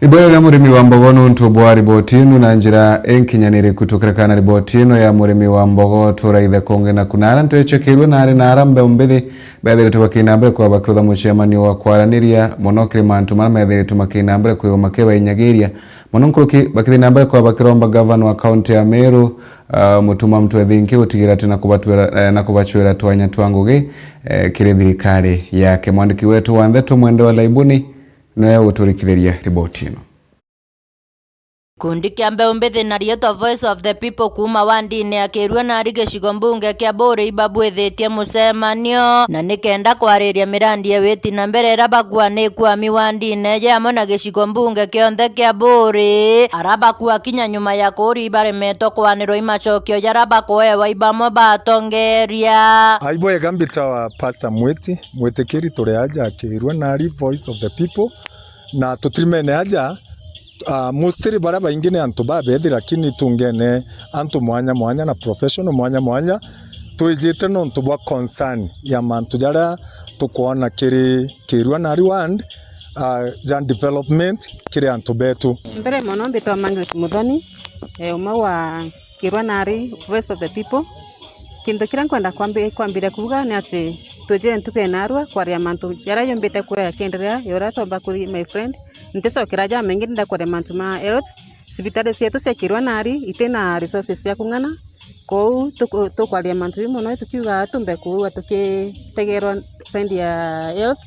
Ibwega Murimi wa Mbogo nuntu bwa riboti inu na njira inkinyaniriku. Tukirekana na riboti ino ya Murimi wa Mbogo, turaithe kungi na kunara ntwicekirwe nari na ara mbeu mbithi bethiritwe bakina mbere kwa bakirutha mucemanio wa kwaraniria mono kiri mantu mara methiritwe makina mbere kwigwa makibainyagiria mono nkuruki, bakithi na mbere kwa bakiromba gavana wa kaunti ya Meru, ah, Mutuma Mutwe Thinki gutigira ati na kubatwira, eh, na kubacwira twanya twa ngugi, eh, kiri thirikari yake. Mwandiki wetu wa ndeto Mwende wa Laibuni niwe uturikithiria riboti ino. Gikundi kia mbeu mbithi na riitwa Voice of the People kuuma wandine ya Kirua Nari gicigo mbunge kia Buuri ibabwithitie mucemanio na nikenda kwariria mirandi ya witi na mbere ira bakua ni ikwami wandine eje amwe na gicigo mbunge kionthe kia Buuri, ara bakua kinya nyuma ya kuuri ibaremetwe kwanirwa i macokio jara bakuewa i bamwe batongeria. Ai bwega, mbitawa Pastor Mwiti, mwitikiri, turi aja Kirua Nari, Voice of the People, na tutirimene aja. Ah, mostly baria baingi ni antu babethi, lakini tungene antu mwanya mwanya na professional mwanya mwanya. Twijite nontu bwa concern ya mantu jaria tukwona kiri Kirua Nari ward, ah, ja development kiri antu betu. Mbere mono mbitwa Margaret Muthoni, eh, umwe wa Kirua Nari, Voice of the People. Kintu kiria nkwenda kwambi-, kwambire kuuga ni ati Tujire ntuku ya naarua kwaria mantu jaria jumbite kuya yakiendelea, ya uria twomba kuri, my friend. Nticokera jamaingi, ndenda kwaria mantu ma health. Cibitari cietu ciakirwa naari, iti na resources cia kung'ana. Kwou tuku-, tukwaria mantu jau mono, tukiuga tumbe kuua tukitegerwa side ya health.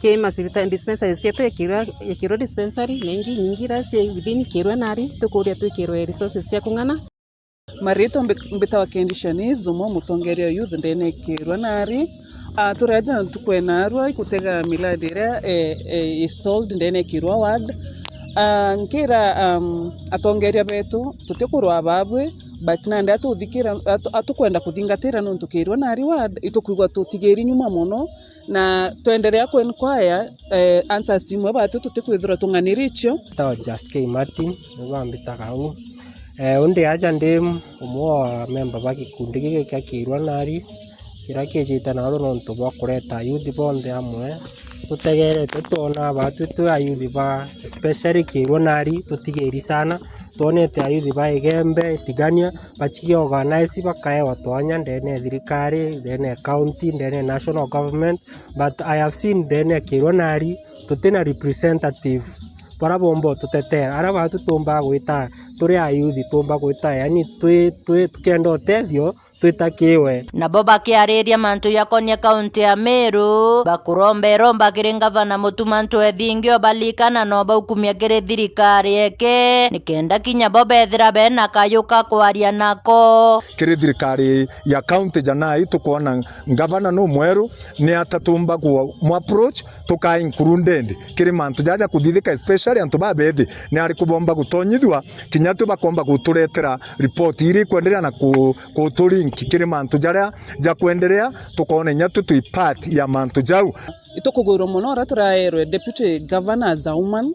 Ki macibitari, dispensary cietu yakirwa, yakirwa dispensary, na ingi nyingi iria cie within kirwa naari, tukuria twikirwe resources cia kung'ana. Maritwa mbi-, mbitawa Kendi Shaniz, umwe wa mutongeria wa youth ndene ya kirwa naari. Ah, turi aja ntuku ya naarua ikutega miradi iria, eh, eh, installed ndene ya kirwa ward. Ah, nkira, um, atongeria betu, tutikurwa babwe, but nandi atuthikira, atu-, atukwenda kuthingatira nontu kirwa naari ward itukwigua tutigiri nyuma mono, na twenderea ku inquire, eh, answers imwe batu tutikwithirwa tung'aniri icio. Tawa Jas K Martin, nibo bambitaga uu. Eh, undi aja ndi umwe wa memba ba gikundi giki kia kirwa naari, kiria kijite naru nontu bwa kureta ayuthi bonthe amwe. Tutegerete twona batu twi ayuthi ba, especially kirwa naari, tutigiri sana. Twonete ayuthi ba Igembe, Itigania, bachiki organize bakaewa twanya ndene ya thirikari, ndene ya county, ndene ya national government, but I have seen ndene ya kirwa naari, tutina representatives bara bomba ututetera, ara batu tumba gwita, turi ayuthi tumba gwita, yani twi, twi, tukienda utethio, twitakiwe. Nabo bakiariria mantu jakonia kaunti ya Meru, bakuromba iromba kiri ngavana Mutuma M'Ethingia ubalikana na ubaukumia kiri thirikari eke, nikenda kinya bo bethira bena kayu ka kwaria nako. Kiri thirikari ya kaunti ja nai tukwona ngavana nu mweru, ni ata tumba ku mu approach, tuka included kiri mantu jaja kuthithika, especially antu babethi, ni ariku bomba gutonyithua, kinya tu bakomba guturetera report iri ikwenderea na ku-, kuturinki kiri mantu jaria jakwenderea, tukoona inya tu twi part ya mantu jau. Itukugwirwa mono uria turaerwe Deputy Governor as a woman,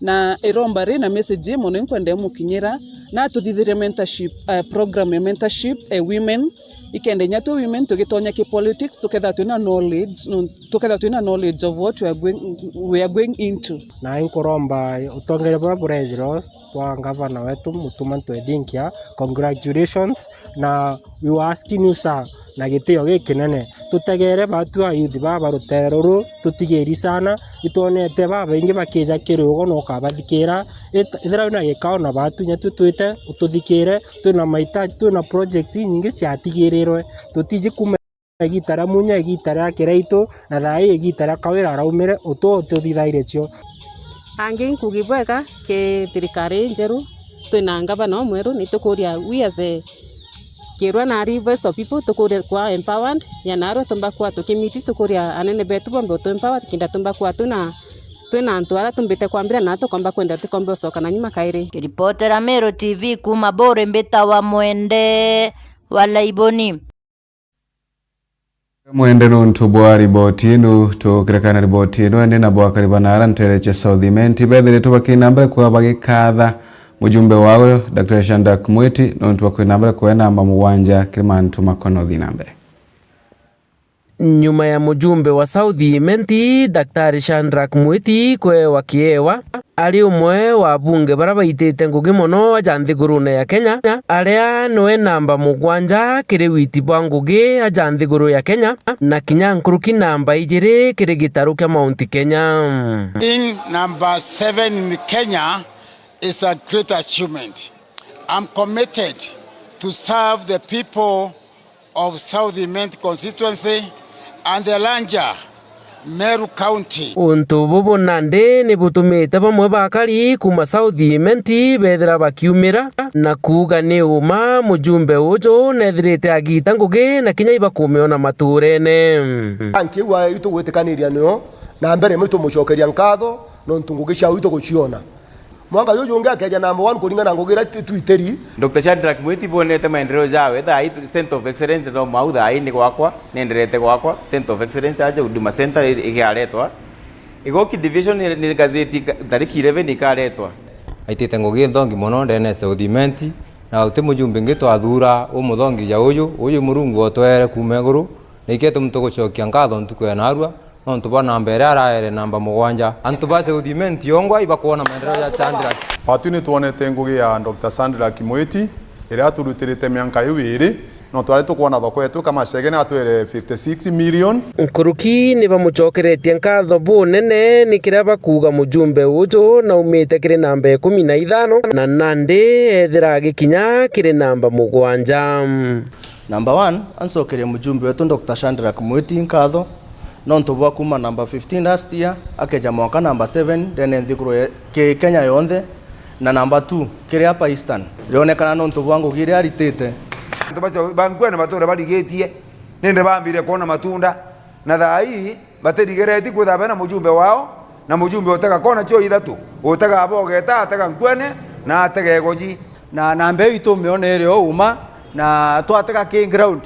na iromba ri na message ii mono inkwenda imukinyira, na atuthithirie mentorship, eh, program ya mentorship, eh, women, ikenda inya twi women tugitonya ki politics, tukethira twina knowledge, no, tukethira twina knowledge of what we are going, we are going into. Na inkuromba utongeria buria burejirwo bwa ngavana wetu Mutuma M'Ethingia, congratulations, na we were asking you, sir, na gitio gikinene. Tutegere batu ayuthi baa ba rutere ruru, tutigiri sana, itwonete babaingi bakija kiri ugo na ukabathikira. Ith-, ithira wina gikao na batu, inya tu twite ututhikire, twina mahitaji, twina projects inyingi ciatigirirwe, tutiji kuma igita ria munya, igita ria kiraitu, na thaa ii igita ria kawira araumire, utu ututhithaire cio. Angi nkugi bwega ki thirikari injeru, twina ngavana umweru, ni tukuria, we as the Kirwa na ari voice of people, tukuria kwa empowered, ya narua tumba kwa tukimiti, tukuria anene betu bombe utu empower, kinda tumba kwa tuna, twina antu ara tumbite kwambira na tukomba kwenda tukombe ucoka na nyuma kairi. Kiripotera Meru T V kuma Buri, mbitawa Mwende wa Laiboni. Mwende nuntu bwa riboti inu. Tukirekana riboti inu, ene na bwakari banara ntere cia South Imenti bethiritwe bakina mbere kwa bagikatha mujumbe wao, Daktari Shadrack Mwiti, nuntu bwa kwina mbere kwa namba mugwanja kiri mantu makono thi na mbere. Nyuma ya mujumbe wa South Imenti, Daktari Shadrack Mwiti kwewa kiewa, ari umwe wa abunge bara baitite ngugi mono aja nthigurune ya Kenya, aria niwe namba mugwanja kiri witi bwa ngugi aja nthiguru ya Kenya, na kinya nkuruki namba ijiri kiri gitaru kia Mount Kenya. Being number seven in Kenya is a great achievement. I'm committed to serve the people of South Imenti constituency and the larger Meru County. Untu bubu nandi ni butumite bamwe bakari kuma South Imenti bethira bakiumira na kuuga ni uma mujumbe uju nethirite agita ngugi na kinya ibakumiona maturene. Anki uu itugwitikaniria nio na mbere imwe itumucokeria nkatho nontu ngugi ciao ituguciona. Mwanka juju jungi akeja number one kuringana na ngugi iria tu-, twitiri. Doctor Shadrack Mwiti bonete maendeleo jawe thaa ii tu-, Center of Excellence no mau thaa ii ni gwakwa, nenderete gwakwa, Center of Excellence aja Huduma Center i-, igiaretwa. Igoki division ni, ni gazeti ka-, tariki eleven ikaretwa. Aitite ngugi nthongi mono ndene ya South Imenti, na uti mujumbe ngi twathura umuthongi ja uyu, uyu Murungu otwere kuuma iguru, na ikio itumi tugucokia nkatho ntuku ya narua, nontu bwa namba iria araere namba mugwanja. Antu ba South Imenti yongwa ibakwona maendeleo ja Shadrack. Batwi ni twonete ngugi ya Doctor Shadrack Mwiti, iria aturutirite mianka iu iiri, No twari tukwona thoko yetu kama Chege ni atwere fifty six million. Nkuruki ni bamucokeretie nkatho bunene ni kiria bakuuga mujumbe uju naumite kiri namba ikumi na ithano, na nandi ethira agikinya kiri namba mugwanja. Number one, ancokerie mujumbe wetu Doctor Shadrack Mwiti nkatho nontu bwa kuma number fifteen last year akeja mwaka number seven ndene nthiguru ye-, ki Kenya yonthe, na number two kiri apa Eastern. Rionekana nontu bwa ngugi iria aritite. Antu bacio ba Nkwene bature barigitie, nindi bambire kwona matunda, na thaa ii batirigereti kwithirwa bena mujumbe wao, na mujumbe utega kona cio ithatu, utega Bogeta, atega Nkwene, na atega Igoji. Na, na mbeu itumiona iri o uma, na twatega ki ground,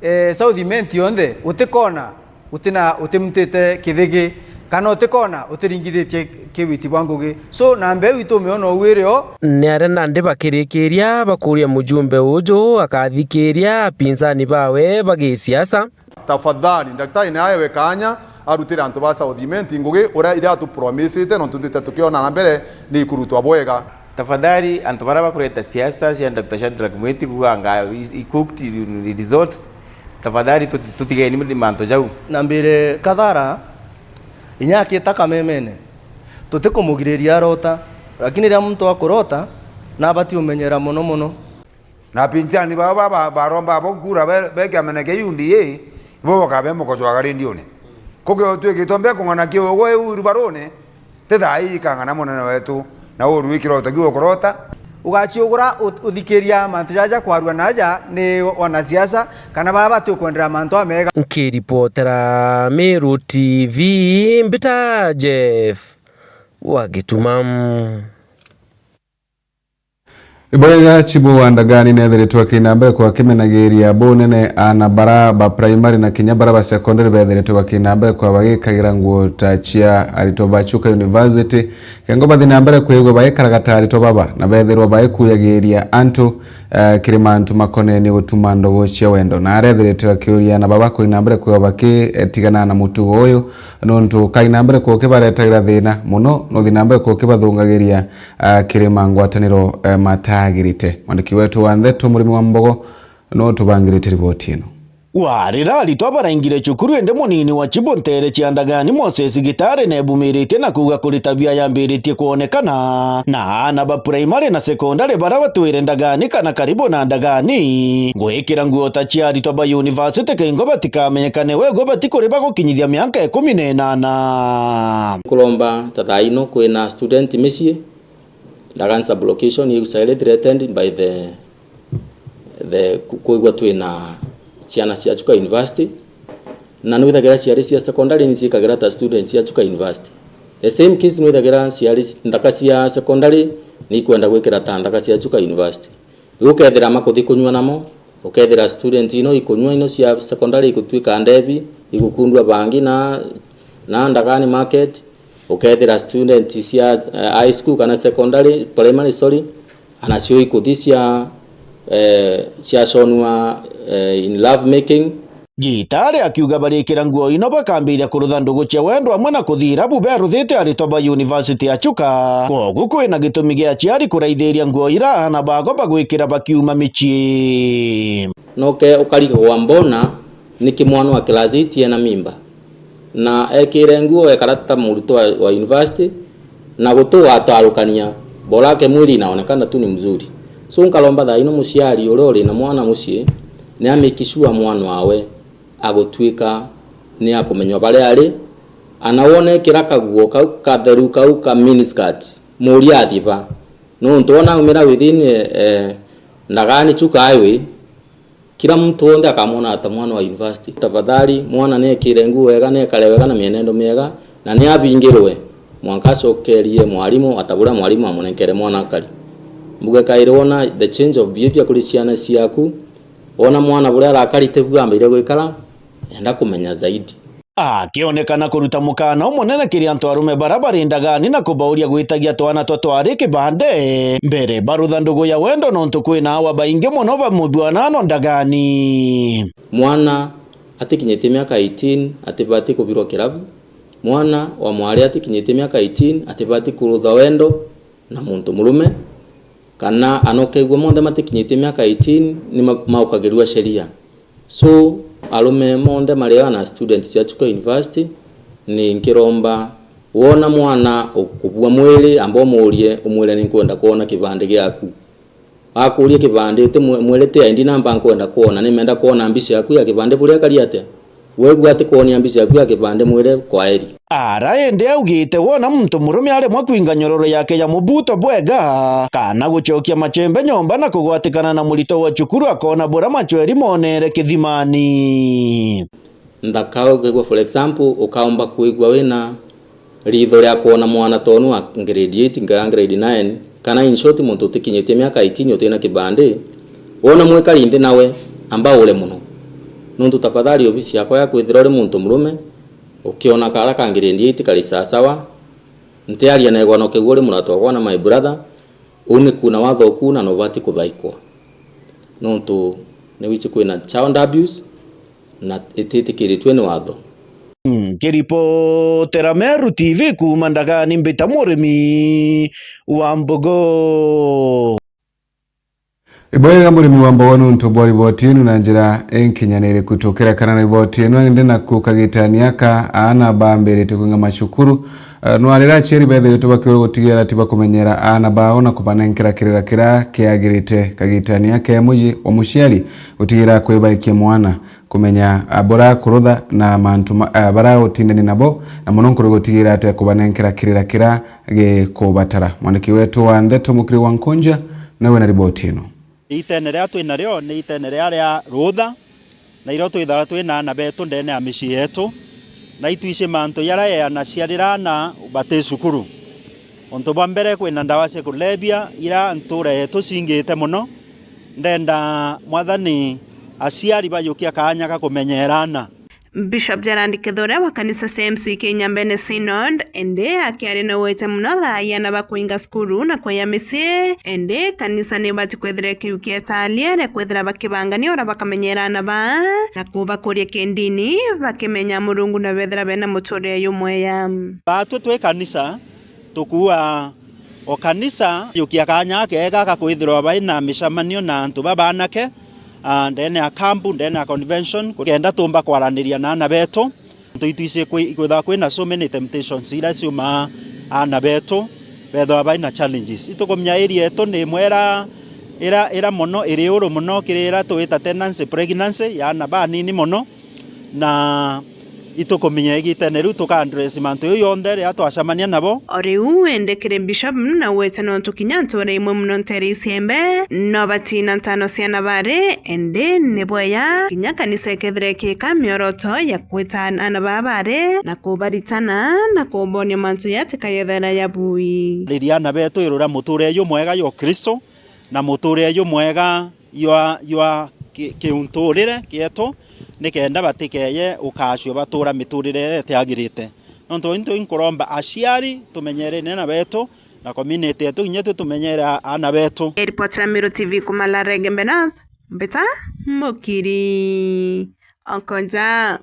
eh, South Imenti yonthe, utikona, utina, utimutite kithigi, kana utikona utiringithitie kiwiti bwa ngugi. So, na mbeu itumiona uu iri o. Ni aria nandi bakirikiria bakuria mujumbe uju akathikiria apinzani bawe bagisiasa. Tafadhali, ndagitari ni aewe kaanya arutire antu ba South Imenti ngugi uria iria atupromisite, nontu ntite tukiona na mbere ni ikurutwa bwega. Tafadhali, antu baria bakureta siasa cia Doctor Shadrack Mwiti kuuga anga i cooked results, tafadhali tuti-, tutigeni mantu jau. Na mbire kathara, inya akita kamemene, tutikumugiriria arota, lakini riria muntu akurota, nabati umenyera mono mono. Na apinzani bao ba, ba, baromba abo nkura be, be kiamene kia U D A, ibo bakabe mukocwaga rendione. Kugiotwikitwe mbe kung'ana kiugo iu irubarune, ti thaa ii ikang'ana munene wetu, na uru wikira utogi ukurota. Ugaciugura u-, uthikiria mantu jaja kwarua naja ni wanasiasa, kana baa batukwendera mantu amega. Nkiripotera Meru T V, mbita Jeff wa Gituma. Ibwega Chibu wa Ndagani neethiritwe akina mbere kwa akimenagiria bunene aana bara ba primary na kinya bara ba secondary beethiritwe bakina mbere kwa bagikagira nguo ta cia aritwa ba Chuka University, kengo bathi na mbere kwigua bagikaraga ta aritwa baba na beethirwa bagikuyagiria antu, eh, kiri mantu makonenie gutuma ndogo cia wendo. Na areethiritwe akiuria aana baba kwina mbere kwigua bakitigana na mutugo uyu, nontu kaina mbere kwa ukibaretagira thina mono, nuthi na mbere kwa ukibathungagiria ah, kiri mangwataniro, eh, matagirite. Mwandiki wetu wa ntheto Murimi wa Mbogo no tubangirite riboti ino. Warira aritwa baraingire cukuru, indi munini wa Chibu nteere cia Ndagani Moses Gitari nebumiritie na kuuga kuri tabia yambiritie kwonekana, na aana ba primary na secondary bara batwire Ndagani kana karibu na Ndagani gwikira nguo ta cia aritwa ba university kengo batikamenyekane wegwe batikuri bagukinyithia mianka ikumi na inana. Kuromba ta thaa ino kwina student micii, Ndagani sub-location is highly threatened by the, the ku-, kwigua twina ciana cia Chuka University, na nwithagira ciari cia secondary ni ciikagira ta students cia Chuka University. The same case nwithagira ciari nthaka cia secondary ni ikwenda gwikira ta nthaka cia Chuka University. Riu ukethira makuthi kunyua namo, ukethira student ino ikunyua ino cia secondary igutwika ndebi, igukundua bangi na, na Ndagani market, ukethira student cia, eh, high school kana secondary, primary, sorry, anacio ikuthi cia, eh, ciaconua, eh, in love making. Gitari akiuga barikira nguo ino bakambiria kurutha ndugu cia wendo amwe na kuthi irabu beruthite aritwa ba university ya Chuka. Kwogu kwina gitumi gia aciari kuraithiria nguo ira aana bago bagwikira bakiuma micii. Noke ukarigagwa mbona niki mwana wa class eight ena mimba? Na ekire nguo ekara ta murutwo wa, wa university, na guti watarukania, bora yake mwili inaonekana tu ni mzuri. So nkaromba thaa ino muciari uria uri na mwana mucii, ni a make sure mwana wawe agutwika ni akumenywa baria ari, ana wona ekira kaguo kau katheru kau ka mini skirt, muria athi ba? Nontu wona aumira within, eh, eh, Ndagani Chuka highway, kila muntu wonthe akamwona ta mwana wa university. Tafadhali, mwana niekire nguo wega, niekare wega na mienendo miega, na niabingirwe mwanka acokerie mwarimu ata buria mwarimu amunenkere mwana akari. Mbuge kairi wona the change of behavior kuri ciana ciaku, wona mwana buria arakari tibu ambirie gwikara, enda kumenya zaidi. Akionekana kuruta mukana umunene kiri antu arume bara bari Ndagani na kubauria gwitagia twana twa twari kibande mbere barutha ndugu ya wendo, nontu kwina awa baingi mono ba muthuanano Ndagani. Mwana atikinyitie miaka eighteen atibati kubirwa kirabu. Mwana wa mwari atikinyitie miaka eighteen atibati kurutha wendo na muntu murume. kana anokeigua monthe matikinyitie miaka eighteen ni ma-, maukagirua sheria. So, arume monthe maria na students cia Chuka University, ni nkiromba, wona mwana ukubua mwiri, amba umurie, umwire, "Ninkwenda kwona kibandi giaku." Akuria kibandi, uti mwe-, mwire, "Ti I D namba nkwenda kwona, nimenda kwona mbica yaku ya kibandi buria akari atia." Wegua atikwonia mbica yaku ya kibandi, mwire, "Kwaeri." Ara indi augite wona muntu murume aremwa kwinga nyororo yake ya mubuto bwega, kana gucokia machembe nyomba na kugwatikana na murito wa cukuru, akona bura machweri monere kithimani. Nthaka ukegua, for example, ukaomba kwigua wina ritho ria kwona mwana tonu wa grade eight ngaa grade nine, kana in short, muntu utikinyitie miaka eighteen utina kibandi, wona mwikari nthi nawe, amba ure muno. Nontu tafadhali obisi yakwa ya kwithira uri muntu murume, ukiona kara ka grade eight kari sawasawa, ntiaria na igwano kegua uri murata wakwa na my brother, uu ni kuna watho uku na nubati kuthaikwa. Nontu ni wici kwina child abuse, na ititikiritue ni watho. Nkiripotera Meru T V kuuma Ndagani, mbita murimi wa mbogo. Ibwega murimi wa mbogo nuntu bwa riboti inu na njira inkinyaniriku. Tukira kana riboti inu indi naku kagitani aka aana bambirite kwinga macukuru, eh, nwarira aciari bethiritwe bakiurwa gutigira ati bakumenyera aana bao na kubanenkera kirira kiria kiagirite kagitani aka e muji wa muciari gutigira kwibaikia mwana. Kumenya, ah, bura kurutha na mantu ma-, ah, bara utindani nabo, na mono nkuru gutigira ati akubanenkera kirira kira gikubatara. Mwandiki wetu wa ndeto Mukiri wa Nkunja nawe na riboti ino. Itene riria twi nario ni itene riria ria rutha, na irio twithaga twi na aana betu ndene ya micii yetu, na itwici mantu jaria yeanaciarira aana bati cukuru. Untu bwa mbere, kwina ndawa cia kulevya ira ntura yetu cingite mono. Ndenda Mwathani aciari bajukia kaanya ga kumenyeera aana. Bishop Gerald Kithure wa kanisa C M C Kinyambene Synod, indi akiaria na gwite mono thaa ya aana ba kuinga cukuru na kueya micii, indi kanisa ni ibati kwithira ikiukia italia ria kwithira bakibangania uria bakamenyeera aana baa na kubakuria kindini, bakimenya Murungu na bethira bena muturire jumwega. Baatwi twi kanisa, tukuua o kanisa, jukia kaanya keega ga kwithirwa bai na micemanio na antu babaanake, ah, ndene ya kampu, ndene ya convention, kenda tumba kwaraniria na aana betu. Nontu itwisi kwi-, kwithirwa kwina so many temptations ira ciumaa aana betu, bethirwa bai na challenges. Itukumenya area yetu ni imwe ira, ira, ira mono, iri uru mono kiri ira twita tenancy pregnancy ya aana banini mono. Na itukumenya igitene riu tuka address mantu jau jonthe riria twacemania nabo. O riu indi kiri Bishop naugite nontu kinya ntura imwe mono ntere iciembe no batina ntano ciana bari, indi ni bweya kinya kanisa ikethira ikiika mioroto ya kwita aana baa bari na kubaritana na kubonia mantu jatikayethera jabui. Riria aana betu iruria muturire jumwega jwa Ukristo na muturire jumwega jwa, jwa ki-, kiunturire kietu, nikenda batikeye ukacua batuura miturire iria itiagirite. Nontu into inkuromba aciari tumenyere aana betu, na community yetu kinya twi tumenyere a-, aana betu. Ripoti ya Meru T V kuuma Larege Mbenath, mbita Mukiri Okonja.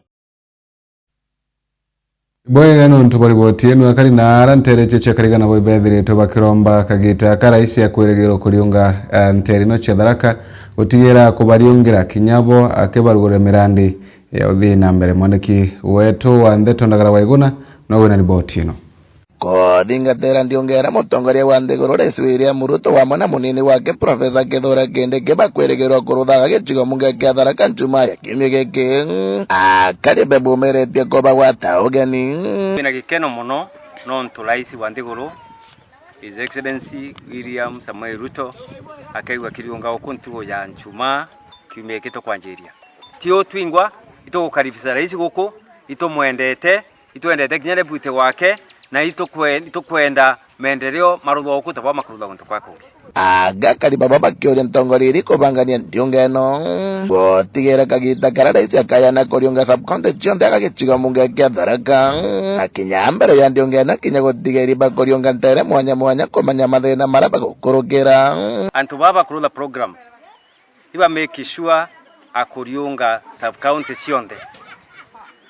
Bwega nontu bwa riboti inu, akari na ara ntere cia Kariga nabo ibethiritwe bakiromba kagita ka raisi akwirigirwa kuriunga, eh, ntere ino cia Tharaka gutigira kubariungira kinya bo akibarugurira mirandi ya uthii na mbere. Mwandiki wetu wa ndeto Ndagara Waiguna nowe wina riboti ino. Kuthingatira ndiunga iria mutongoria wa nthiguru Rais William Ruto wamwe na munini wake Professor Kithure Kindiki bakwirigirwa kuruthaga gicigo mbunge kia Tharaka Njumaa ya kiumia giki, akari bebumiritie kubagwata ugeni. Twina gikeno mono nontu Rais wa nthiguru, His Excellency William Samoei Ruto, akaigua kiriunga guku ntugu ya Njumaa kiumia giki tukwanjiria. Ti uu twingwa, itugukaribisha Rais guku, itumwendete, itwendete kinya deputy wake, na itukwe-, itukwenda maendeleo maruthwa guku ta bwa makuruthwa guntu kwa kungi. Aga akari baba bakiuria ntongoria iri kubangania ndiunga ino gutigire kagita karia rais akayana kuriunga sub-county cionthe aga gicigo mbunge kia Tharaka. Akinya mbere ya ndiunga ino kinya gutiga iriba kuriunga ntere mwanya mwanya kumenya mathina maria bagukurukira. Antu baba bakurutha program iba make sure akuriunga sub-county cionthe.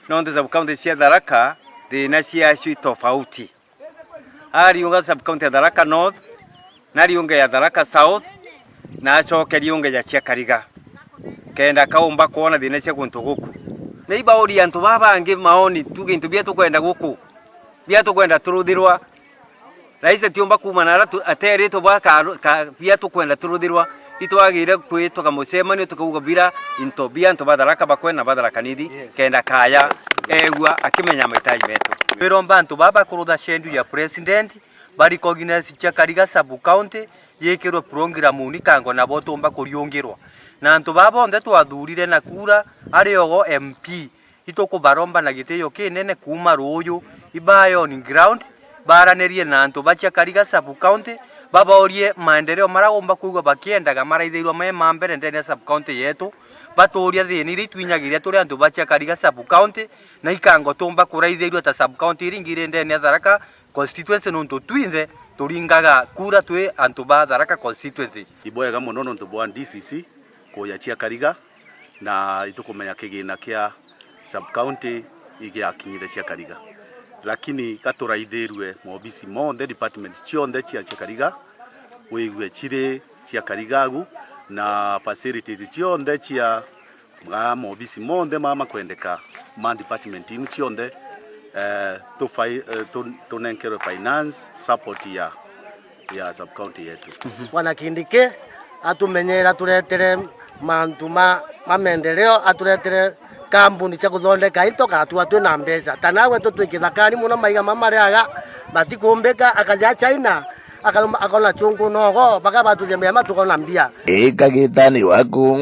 Nontu sub-county cia Tharaka, thina ciacio i tofauti. Ariunga sub-county ya Tharaka North, Na riunge ya Tharaka South, na acoke riunge ya Chiakariga, kenda kaumba kwona thina cia guntu guku. Na ibauria antu baa bangi maoni, tuge into bia tukwenda guku, bia tukwenda turuthirwa. Rais atiumba kuuma na ara tu-, ateritwe bwa ka-, ka-, bia tukwenda turuthirwa. Itwagire kwitwa kamucemanio tukauga bira into bia antu ba Tharaka Bakwe na ba Tharaka Nithi, kenda kaya egua akimenya mahitaji metu. Twiromba antu baa bakurutha schedule ya president, ba recognize Chiakariga sub county, yikirwe program uni kango nabo tumba kuriungirwa. Na antu baa bonthe twathurire na kura ari ogo M P, itukubaromba na gitio kinene kuuma ruuju, ibae on ground, baranirie na antu ba Chiakariga sub county, babaurie maendeleo maria gumba kwigua bakiendaga maraithirua me ma mbere ndene ya sub county yetu, batuuria thina iria itwinyagiria turi antu ba Chiakariga sub county, na ikango tumba kuraithirua ta sub county iria ingi iri ndene ya Tharaka constituency, nontu twinthe turingaga kura twi antu ba Tharaka constituency. Ibwega mono nontu bwa D C C kuya Chiakariga, na itukumenya kigina kia sub county igiakinyire Chiakariga. Lakini gaturaithirue maobisi monthe, department cionthe cia Chiakariga, wigue chiri Chiakariga agu, na facilities cionthe cia ma maobisi monthe ma makwendeka ma department inu cionthe, eh, tufai-, eh, tu-, tunenkerwe finance support ya, ya sub county yetu. Bwana Kindiki atumenyera, aturetere mantu ma, ma maendeleo, aturetere kambuni cia kuthondeka into kana tuga twi na mbeca. Ta nawe tu twi kithakani mono, maiga mama mariaga matikumbika, akaja China, Akaruma-, akona chungu nogo, baka batuthia miama tukona mbia. Ii kagitani waku,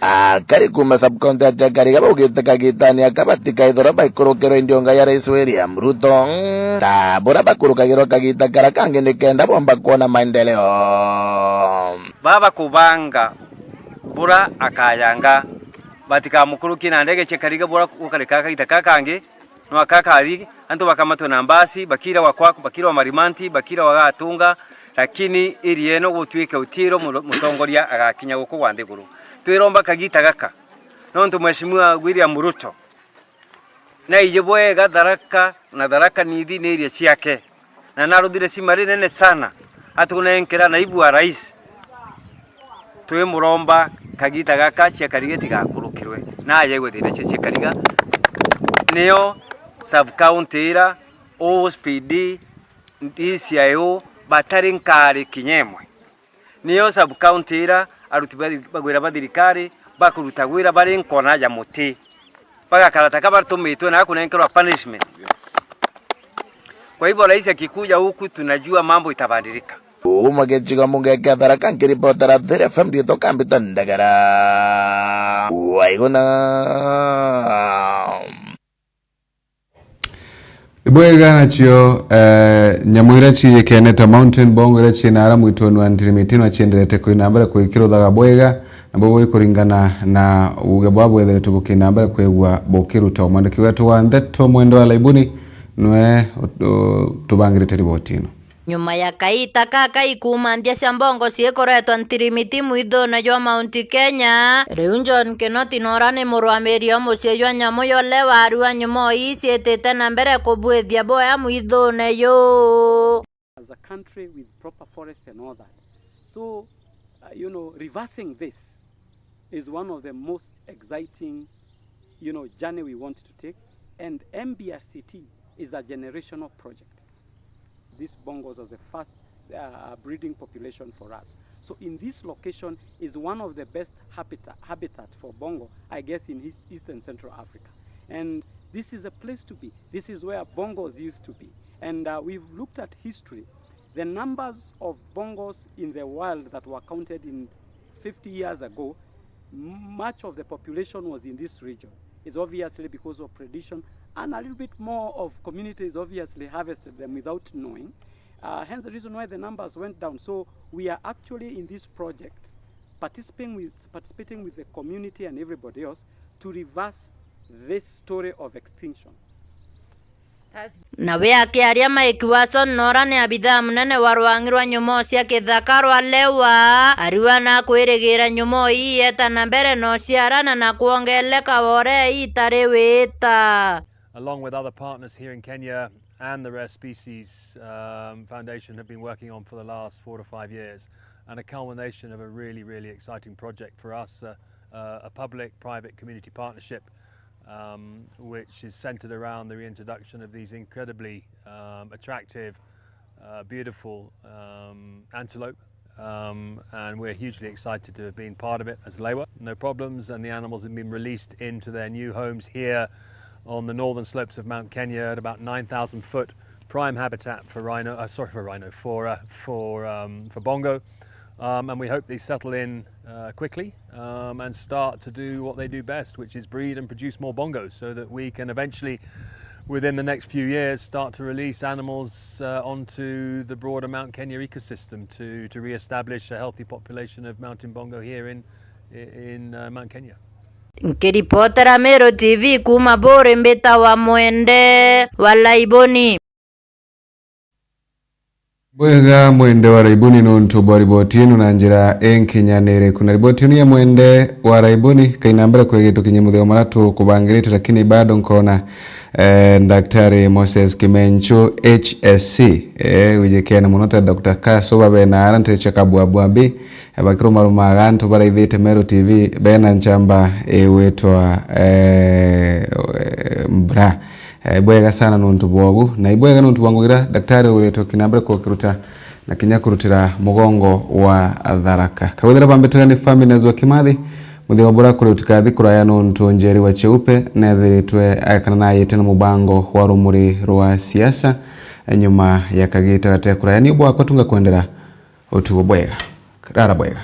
akari kuma sub-county ya Chiakariga baugite kagitani aka batikaithirwa baikurukirwa indiunga ya Rais William Ruto, ta buria bakurukagirwa kagita karia kangi nikenda bomba kwona maendeleo. Baba kubanga buria akayanga, batikamukurukie na ndege Chiakariga buria gukarika kagita kaka kangi, No aka akathi, antu bakamatwe na mbasi, bakira wa kwaku, bakira wa Marimanti, bakira wa Gatunga, lakini area ino gutwike utiro mu-, mutongoria agakinya guku gwa nthiguru. Twiromba kagita gaka, nontu Mheshimiwa William Ruto naiji bwega Tharaka, na Tharaka Nithi ni area ciake. Na naruthire cima rinene sana atunenkera naibu wa rais. Twimuromba kagita gaka Chiakariga tigakurukirwe, na ajaigwe thina cia Chiakariga. Nio sub-county ira, O S P D, D C I O batari nkari kinya imwe. Niyo sub-county ira aruti ba, ba wira ba thirikari bakuruta wira bari nkona ya muti, bagakara ta ka batumitwe na kunenkerwa punishment. Kwa hivyo rais akikuja huku, tunajua mambo itabadilika. Uma gicigo mbunge kia Tharaka, nkiripotera Thiri F M, ndiitwa Kambita Ndagara. Waiguna. Ibwega nacio, eh, nyamu iria ciikenete mountain bongo iria ciina ara mwituni wa Ntirimiti no cienderete kwina mbere kwikiruthaga bwega, nabo bwikuringana na uge bwa bwethiritwe bukina mbere kwigua bukiruta. Mwandiki wetu wa ndeto Mwende wa Laibuni nwe ut-, utubangirite riboti ino. Nyuma ya kaita kaka ikuuma nthia cia mbongo ciikuretwa Ntirimiti mwithune jwa Mount Kenya, riu John Kinoti nora ni murwamiri o mucii jwa nyamu yole warua nyumo ii ciitite na mbere kubwithia bwea mwithune juu. As a country with proper forest and all that. So, uh, you know, reversing this is one of the most exciting, you know, journey we want to take. And M B R C T is a generational project. These bongos as the first, uh, breeding population for us. So in this location is one of the best habitat, habitat for bongo, I guess, in East, Eastern Central Africa. And this is a place to be. This is where bongos used to be. And, uh, we've looked at history. The numbers of bongos in the world that were counted in fifty years ago, m-, much of the population was in this region. It's obviously because of predation, and a little bit more of communities obviously harvested them without knowing. Uh, hence the reason why the numbers went down. So we are actually in this project participating with, participating with the community and everybody else to reverse this story of extinction. Nawe akiaria Mike Watson nora ni abithaa munene wa rwang'i rwa nyumo cia kithaka rwa Lewa, ariwa na kwirigira nyumo ii yeta na mbere no ciarana na kwongeleka wore itari wita. Along with other partners here in Kenya, and the Rare Species, um, Foundation have been working on for the last four to five years, and a culmination of a really, really exciting project for us, uh, uh, a public-private community partnership, um, which is centered around the reintroduction of these incredibly, um, attractive, uh, beautiful, um, antelope. Um, and we're hugely excited to have been part of it as Lewa. No problems, and the animals have been released into their new homes here on the northern slopes of Mount Kenya at about nine thousand foot, prime habitat for rhino, uh, sorry, for rhino, for, uh, for, um, for bongo. Um, and we hope they settle in, uh, quickly, um, and start to do what they do best, which is breed and produce more bongos, so that we can eventually, within the next few years, start to release animals, uh, onto the broader Mount Kenya ecosystem to, to re-establish a healthy population of mountain bongo here in, in, uh, Mount Kenya. Nkiripotera Meru T V kuuma Buuri, mbitawa Mwende wa Laiboni. Bwega Mwende wa Raibuni nuntu bwa riboti inu na njira inkinyaniriku. Na riboti inu ya Mwende wa Raibuni, kaina mbere kwegitukinyia mutheo mara tukubangirite, lakini bado nkona, eh, Daktari Moses Kimenchu H S C, eh, wijikene muno ta Doctor Kaso babe na ara ntecha kabwabwabi, eh, bakirumarumaga antu baraithite Meru T V bena nchamba igwitwa, eh, eh, Mbura. Eh, bwega sana nuntu bwobu, na ibwega nuntu bwa ngugi iria daktari ugwitwe kinya mbere kukiruta na kinya kurutira mugongo wa Tharaka. Kawithira bambitire ni Family na Zua Kimathi, muthia wa bura kuri utikathi kuraya nuntu Njeri wa Cheupe nethiritwe, eh, kana nayite na mubango wa rumuri rwa siasa, eh, nyuma ya kagita gate kuraya. Ni bwakwa tunga kwendera utugo bwega. Rara bwega.